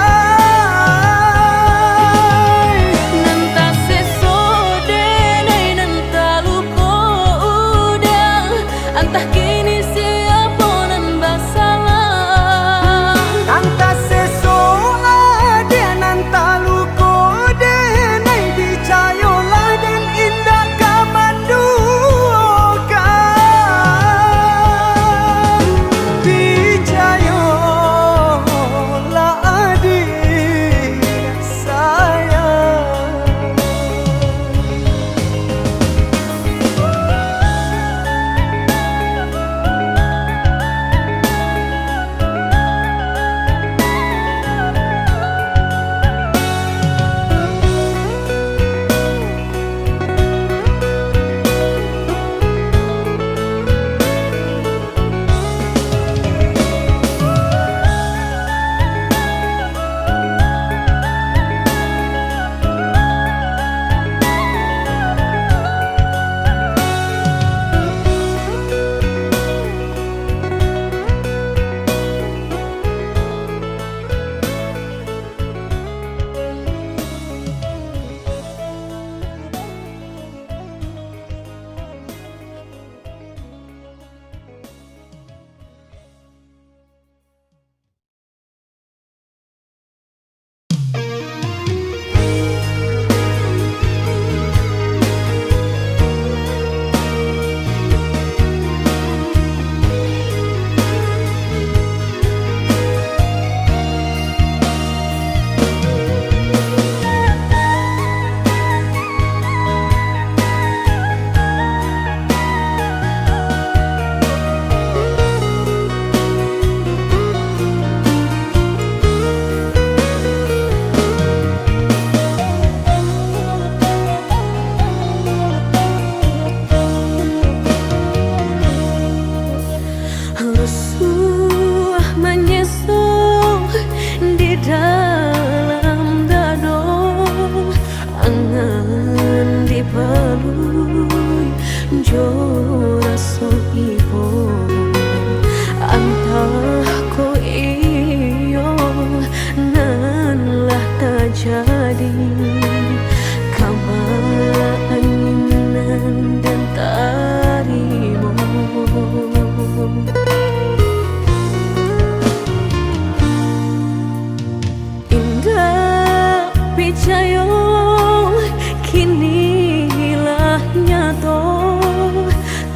Suah manyeso di dalam dado, angan dipalui jo raso ibo. Antah ko iyo nan lah tajadi, kama angin nan den tarimo. Indak picayo, kini lah nyato,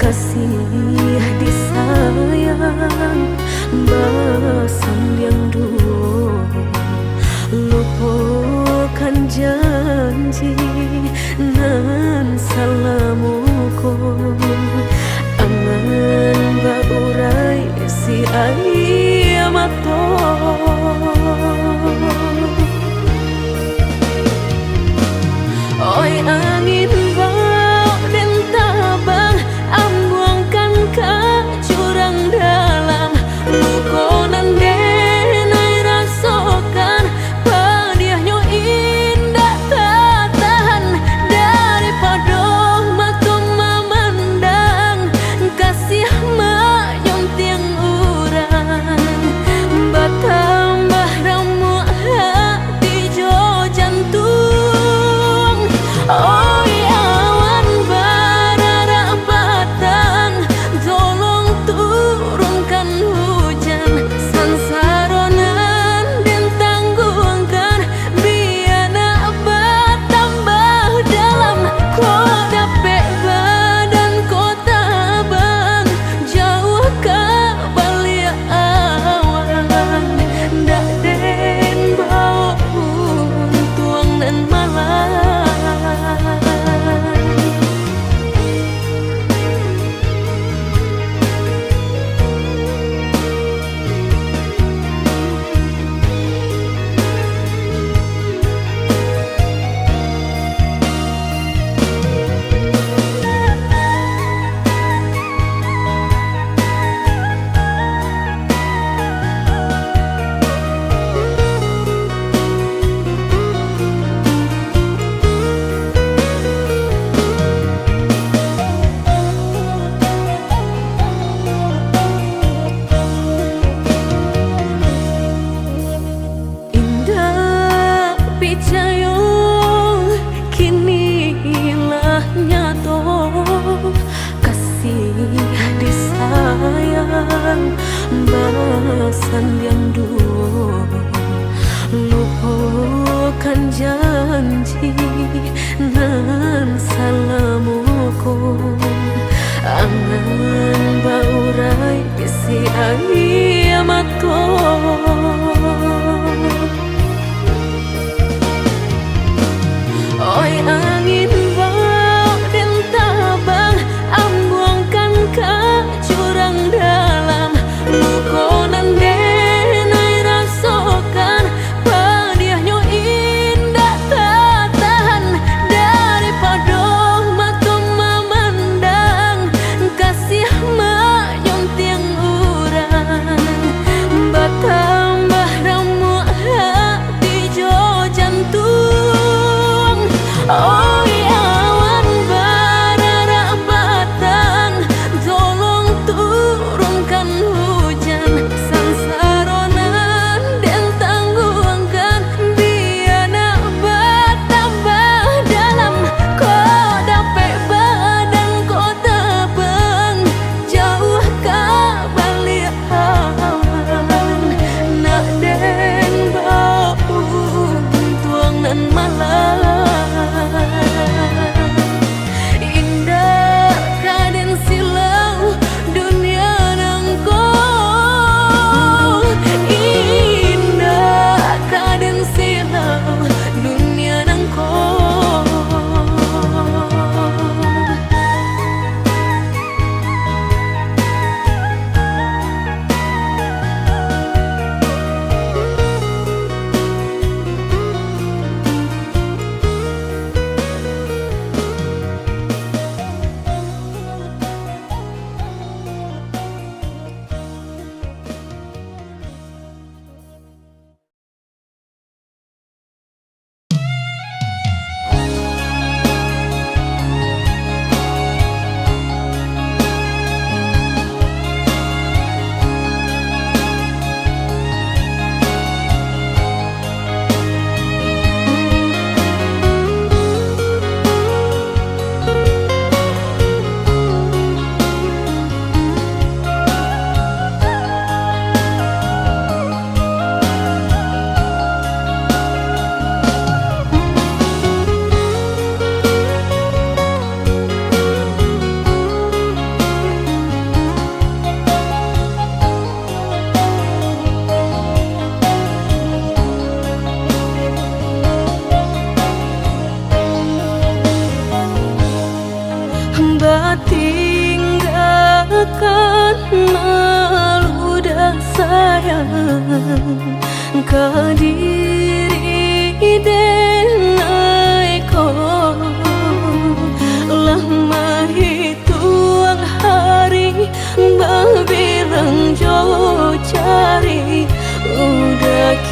kasih disayang basandiang duo. Lupokan janji nan salamo ko, angan baurai si aia mato. Oi angin bau den tabang, ambuangkan ka jurang dalam. Luko nan den ai rasokan, padiahnyo indak tatahan. Daripado mato mamandang, kasih manyuntiang urang, batambah ramuak hati jo jantuang. Oi awan bararak patang, tolong turunkan hujan. Sansaro nan den tangguangkan, bia nak batambah dalam. Ko dapek badan ko tabang, jauah ka baliak awan, ndak den bao untuang nan malang. Indak picayo, kini lah nyato, kasih disayang basandiang duo. Lupokan janji nan salamo ko, angan baurai si aia mato. Oi angin bau den tabang, ambuangkan ka jurang dalam. Luko nan den ai rasokan, padiahnyo indak tatahan. Daripado mato mamandang, kasih manyuntiang urang, batambah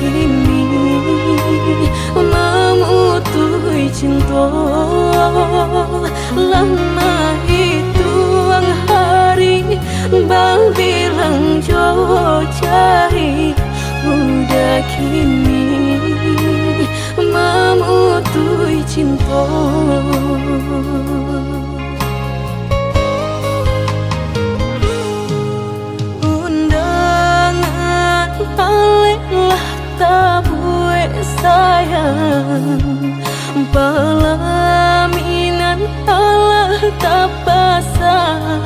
Kini mamutuih cinto, lah mahituang hari, babilang jo jari, udah kini mamutuih cinto. Undangan alek lah tabuek sayang, palaminan alah tapasang.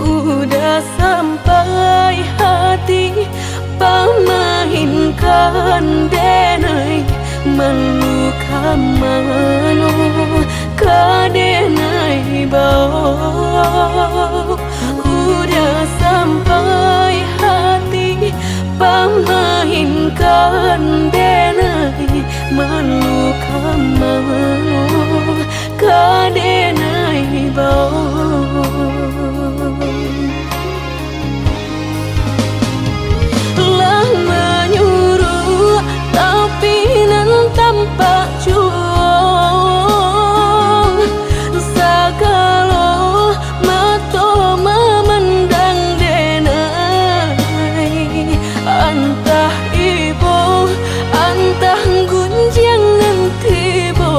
Udah sampai hati pamainkan denai, malu ka mano ka denai bao. Udah sampai hati pamainkan denai, malu ka mano ka denai bao. Lah manyuruak, tapi nan tampak juo, sagalo mato mamandang denai. Antah ibo, antah gunjiang nan tibo,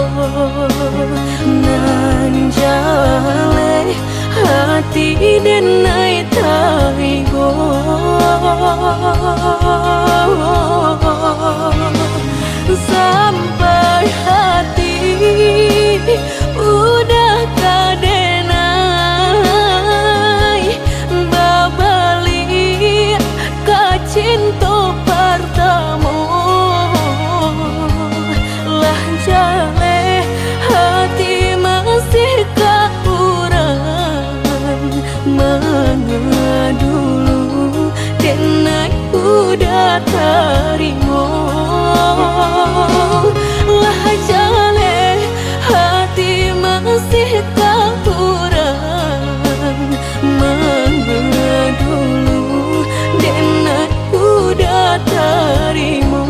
nan jaleh hati denai taibo. Sampai hati udah ka denai babaliak ka cinto partamo. Lah jaleh hati masih ka urang, manga dulu denai udah tarimo. Lah jaleh hati masih ka urang, manga dulu denai udah tarimo.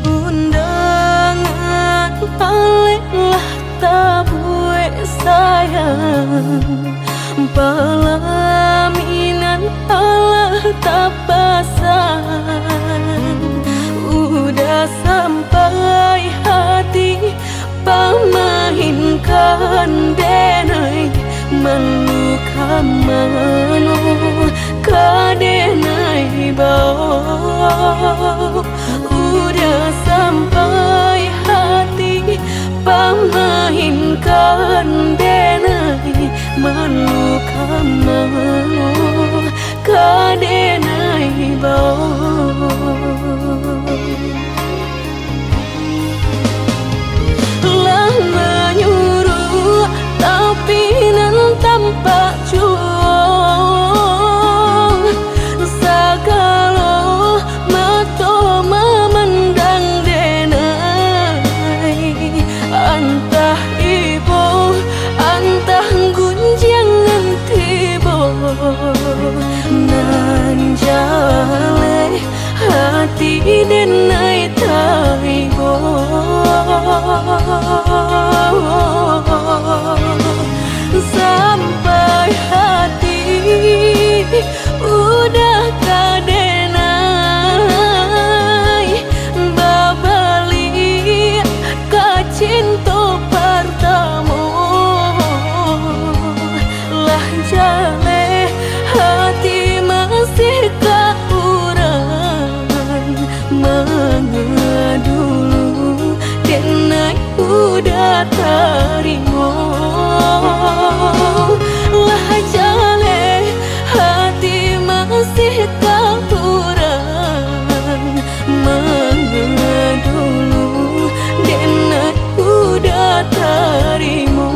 Undangan alek lah tabuek sayang, palaminan alah tapasang. Udah sampai hati pamainkan denai, malu ka mano ka denai bao. Udah sampai hati pamainkan denai, malu ka mano ka denai bao. Lah manyuruak, tapi nan tampak juo, sagalo mato mamandang denai. Antah ibo, antah gunjiang nan tibo, nan jaleh hati denai taibo. Sampai hati udah ka denai babaliak ka cinto par- tarimo. Lah jaleh hati masih kakurang, manga dulu den uda tarimo.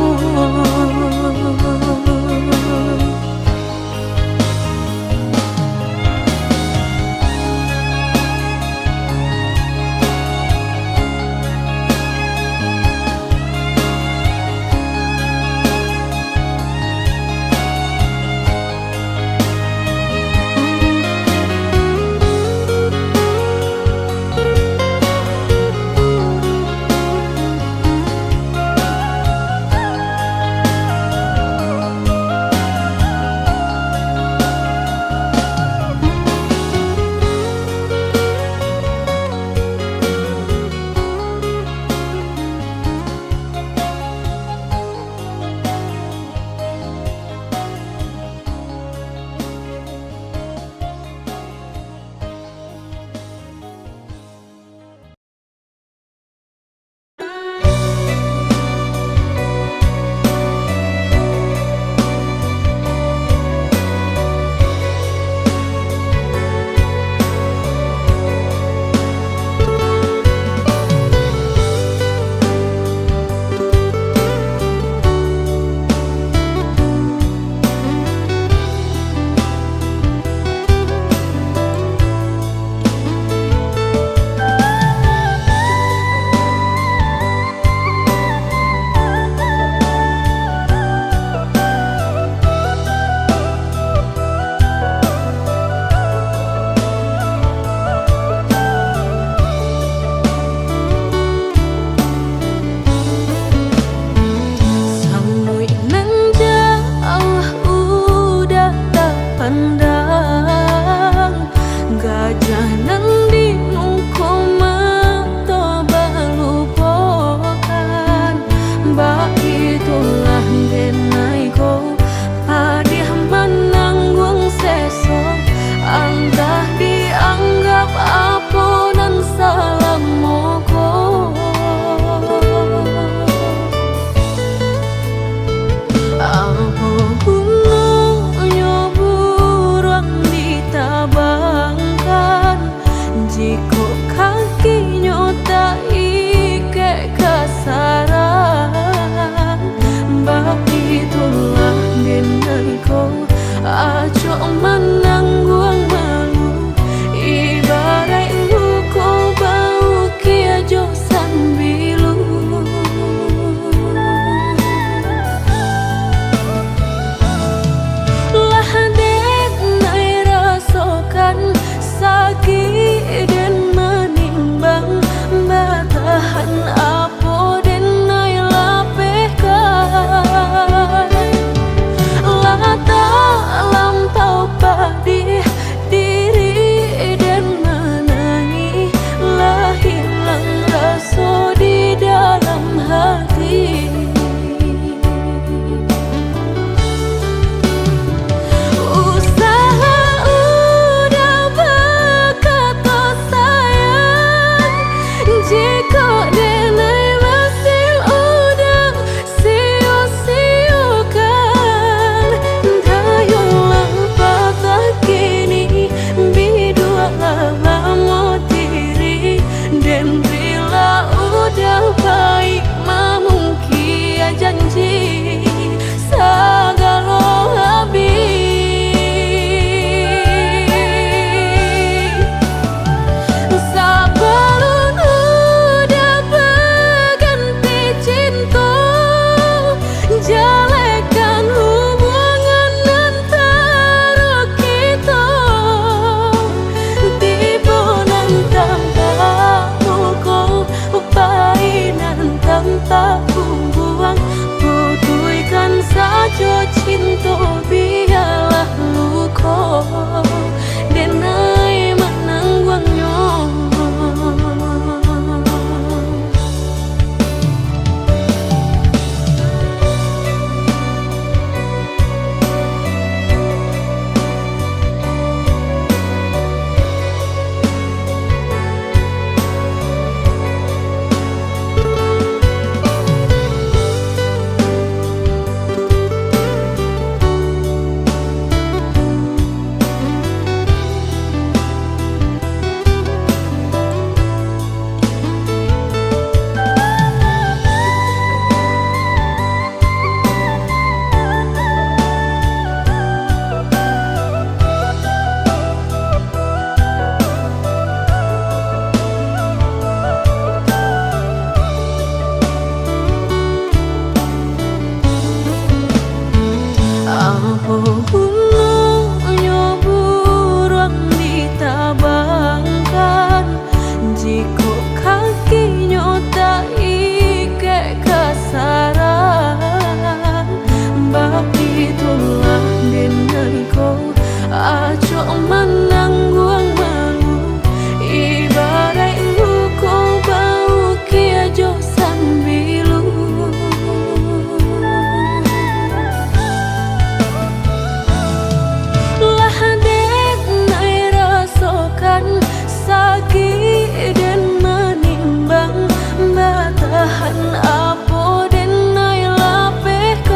Tahan apo denai lapehkan,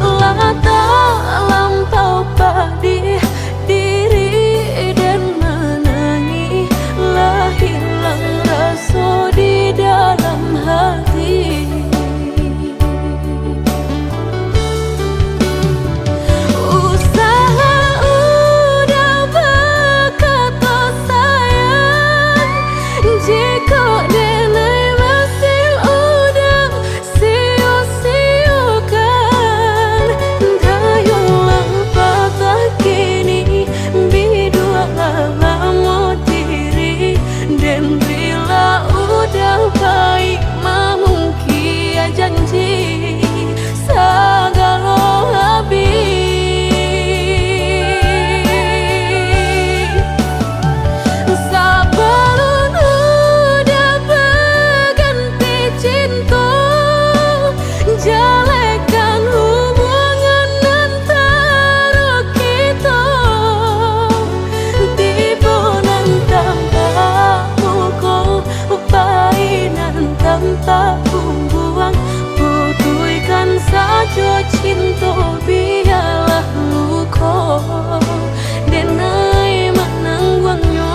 lah talampau padih diri den manangih, lah hilang raso di dalam hati. Usaha udah bakato sayang, jikok denai masih udah sio-siokan. Dayuang lah patah kini, biduak lah lamo diri, den rila udah baik mamungkia janji sagalo abih. Sabalun udah baganti cinto, jalekan hubungan antaro kito. Tibo nan tampak muko, pai nan tampak pungguang, putuihkan sajo cinto, bialah luko denai manangguangnyo.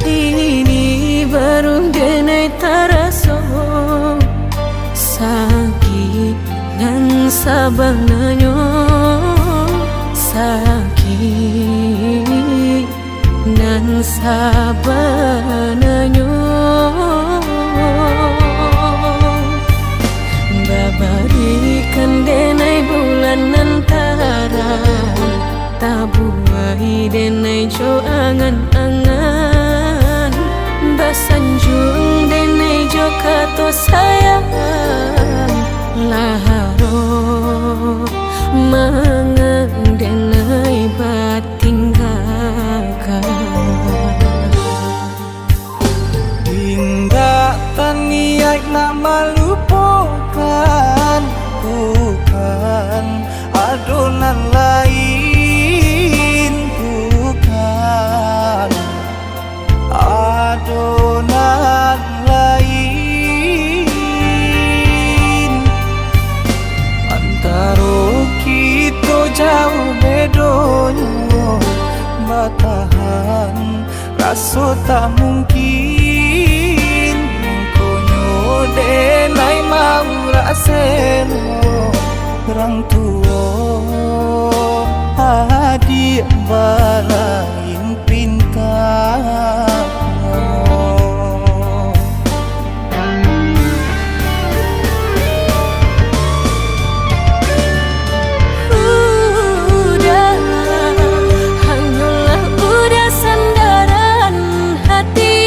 Kini baru denai taraso sakik nan sabananyo, sakik nan sabananyo. Babarikan denai bulan nan tarang, tabuai denai jo angan-angan, basanjuang denai jo kato sayang. Lah harok mangan denai batinggakan. Indak taniaik nak malupokan, bukan, ado nan lain, bukan, ado nan lain. Antaro kito jauh bedonyo, batahan raso tak mungkin, mangkonyo denai maurak seno, urang tuo adiak balain pinta. Udah, hanyolah udah sandaran hati,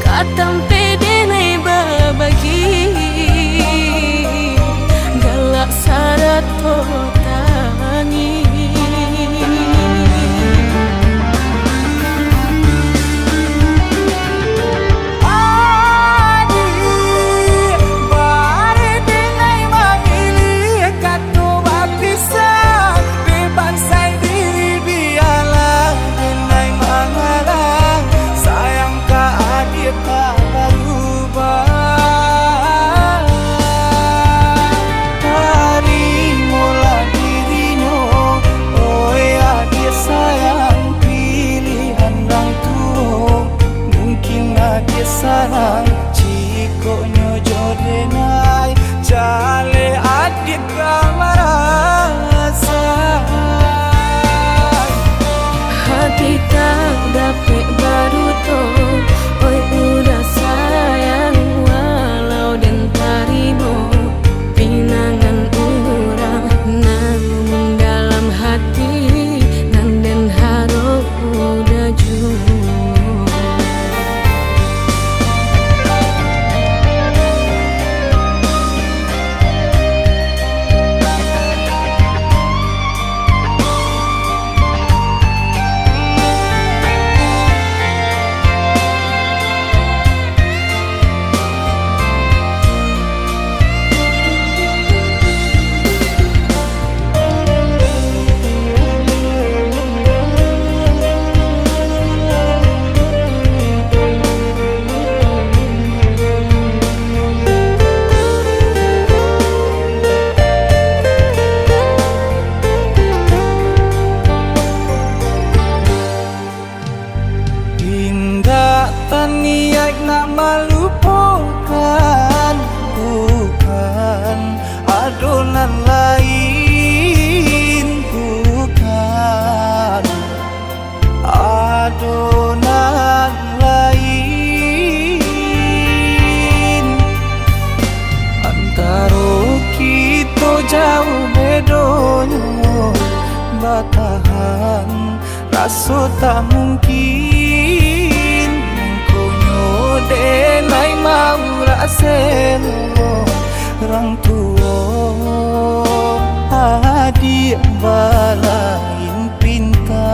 ka tampek denai babagi, galak sarato tangih. Adiak, bareh denai mamiliah kato bapisah, dek bansai diri bialah denai mangalah, sayang ka adiak tak barubah. Donyo batahan, raso tak mungkin. Mangkonyo denai maurak selo, rang tuo adiak balain pinta.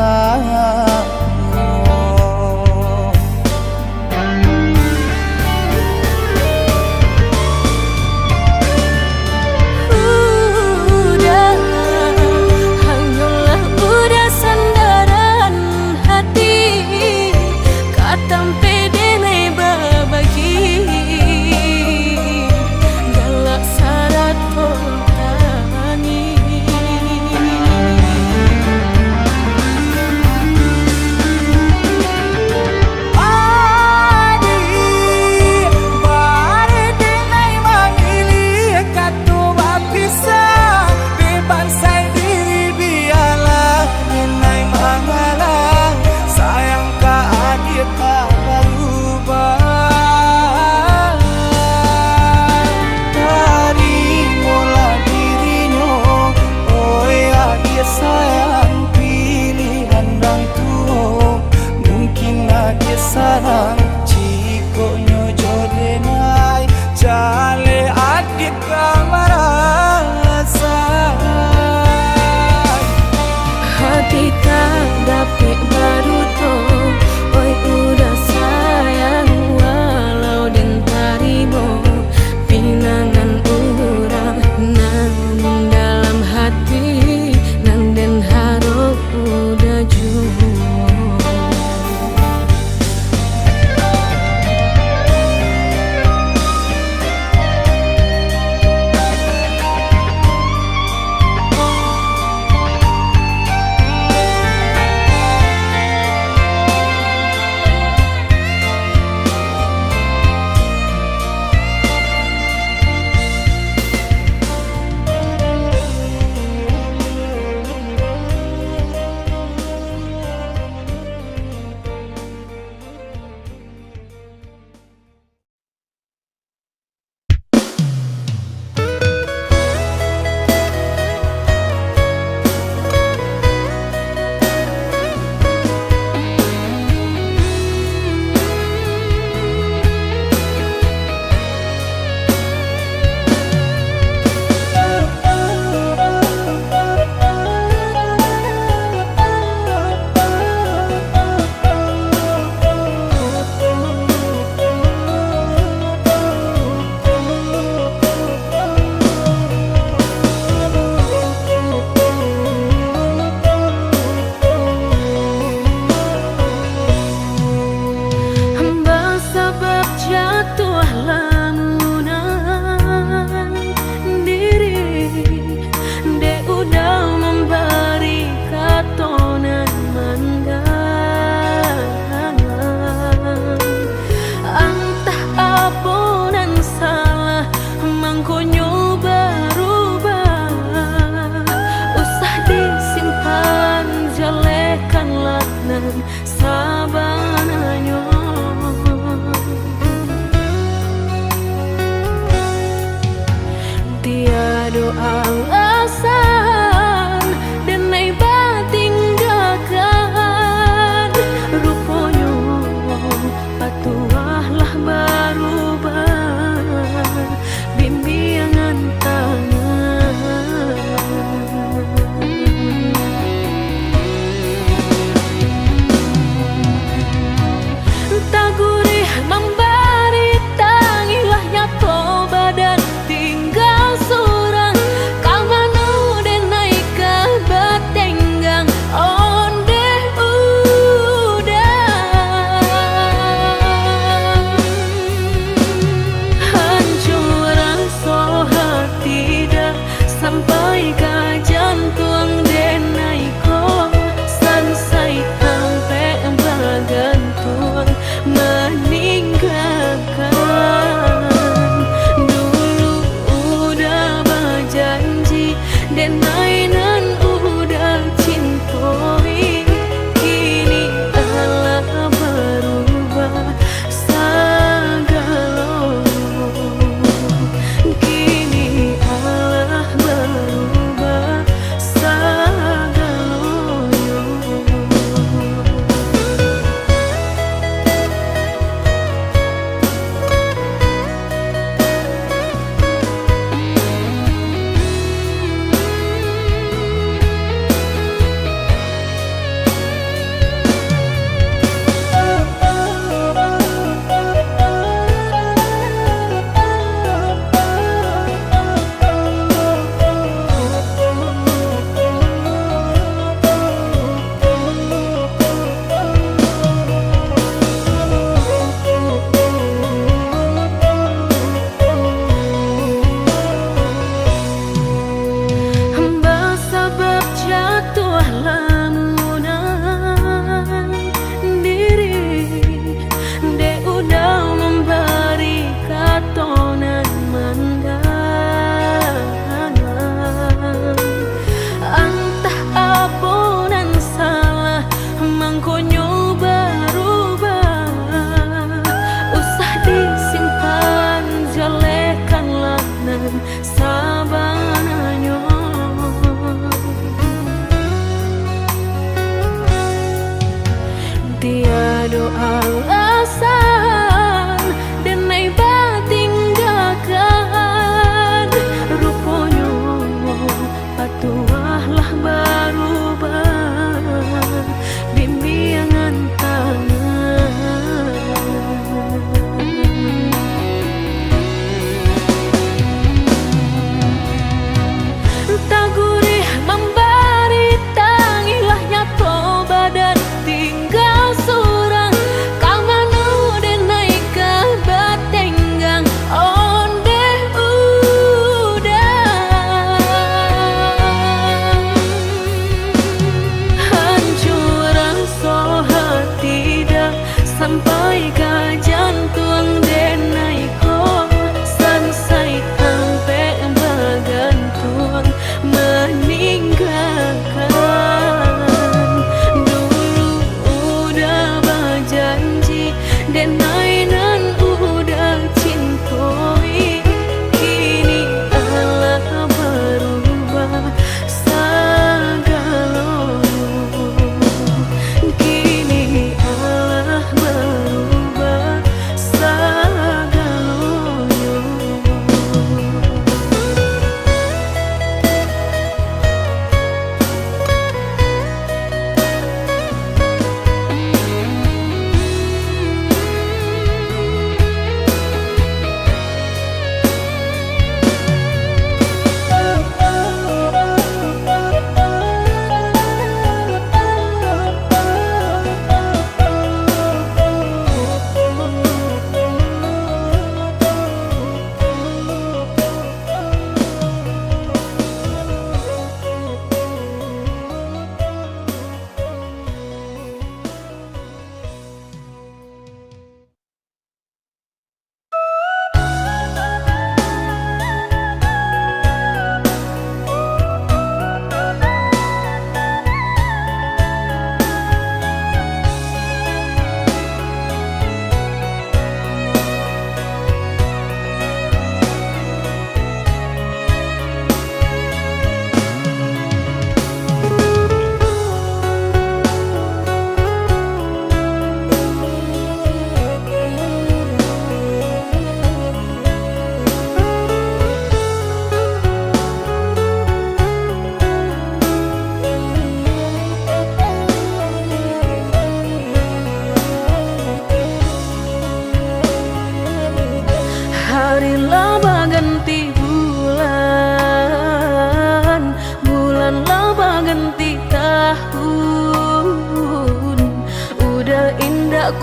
Udah, hanyolah udah sandaran hati, ka tampek denai babagi, galak sarato tangih. Adik, bareh denai mamiliah kato bapisah, dek bansai diri bialah denai mangalah, sayang ka adiak tak barubah. Tarimolah dirinyo, oi adiak sayang, pilihan rang tuo. Mungkin adiak sanang, jikok nyo jo denai, jaleh adiak ka marasai. Hati tak dapek baduto, oi udah sayang, walau den tarimo pinangan urang, namun dalam hati nan den harok udah juo. Basabab jatuah lamunan diri, dek udah mambari kato nan mandalam. Antah apo nan salah, mangkonyo barubah. Usah disimpan, jalehkanlah nan sabananyo. Tiado alasan denai batinggakan, ruponyo patuah lah barubah. Bimbiangan tangan. Tagurih mambari tangih lah nyato badan tingga surang. Ka ma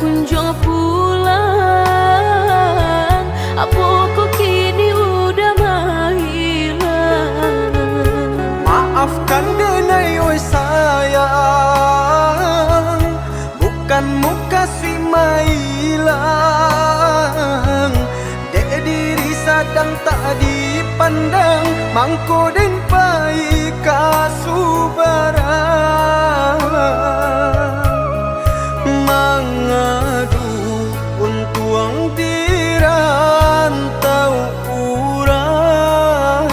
kunjuang pulang, apo ko kini udah mahilang. Maafkan denai oi sayang, bukan mukasuik mailang. Dek diri sadang tak dipandang, mangko den pai ka subarang. Mangadu untuang di rantau urang.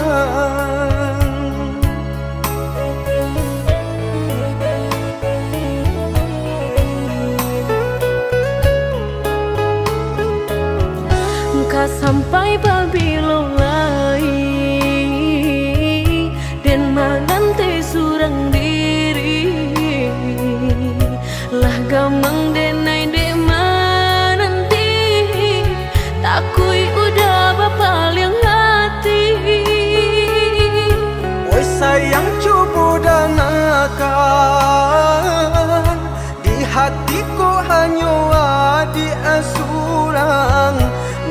Ka sampai pabilo lai den mananti surang diri? Lah gamang denai dek mananti, takuik udah bapaliang hati. Oi sayang, cubo dangakan, di hati ko hanyo adiak surang,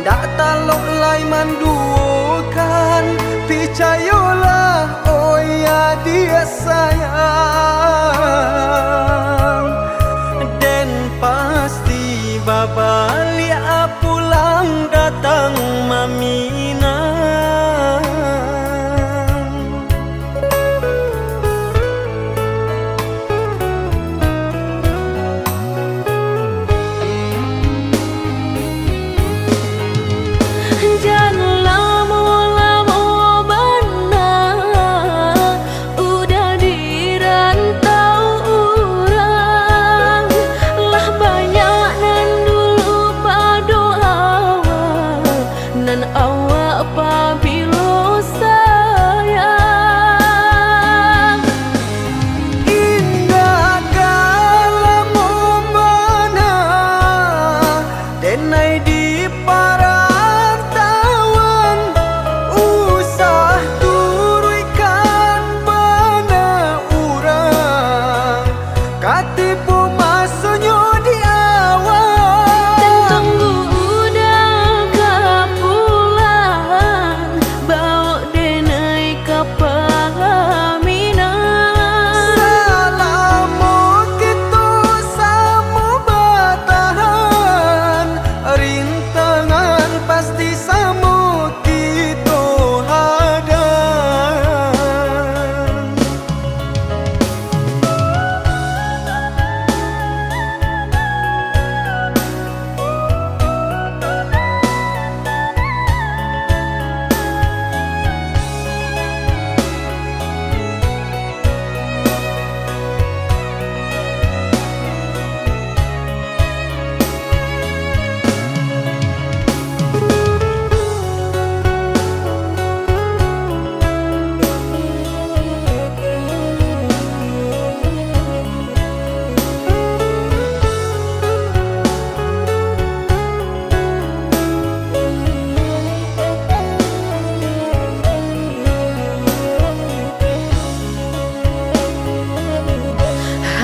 ndak talok lai manduokan. Picayolah oi adiak sayang, den pasti babaliak pulang datang maminang. Jan lamo-lamo bana udah di rantau urang, lah banyak nan dulu pado awak, nan awak pabilo sayang. Indak ka lamo bana denai di parantauan, usah turuikkan bana urang, ka tibo masonyo di awak. Tantang udah ka pulang, baok denai ka palaminang. Salamo kito samo batahan, rintangan pasti samo kito hadang.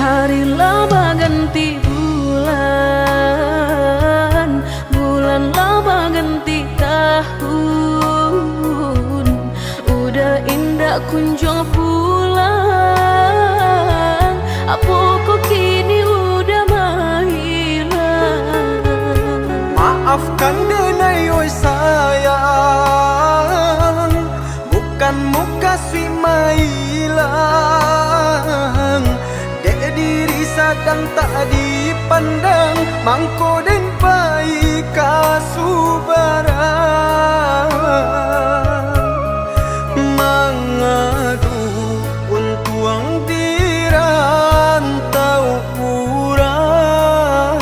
Hari lah baganti bulan, bulan lah baganti tahun. Udah indak kunjuang pulang, apo ko kini udah mahilang. Maafkan denai oi sayang, bukan mukasuik mailang. Dek diri sadang tak dipandang, mangko den pai ka subarang. Mangadu untuang di rantau urang.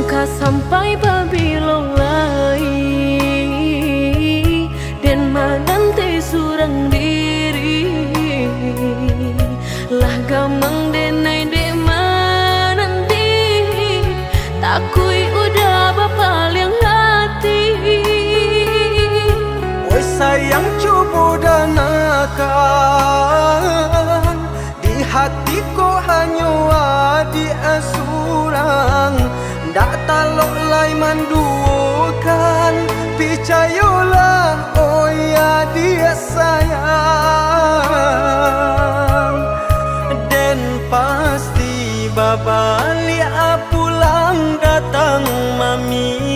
Ka sampai pabilo lai den mananti surang diri? surang, dak talok lai manduokan. Picayolah, oi adiak sayang, den pasti babaliak pulang datang mami.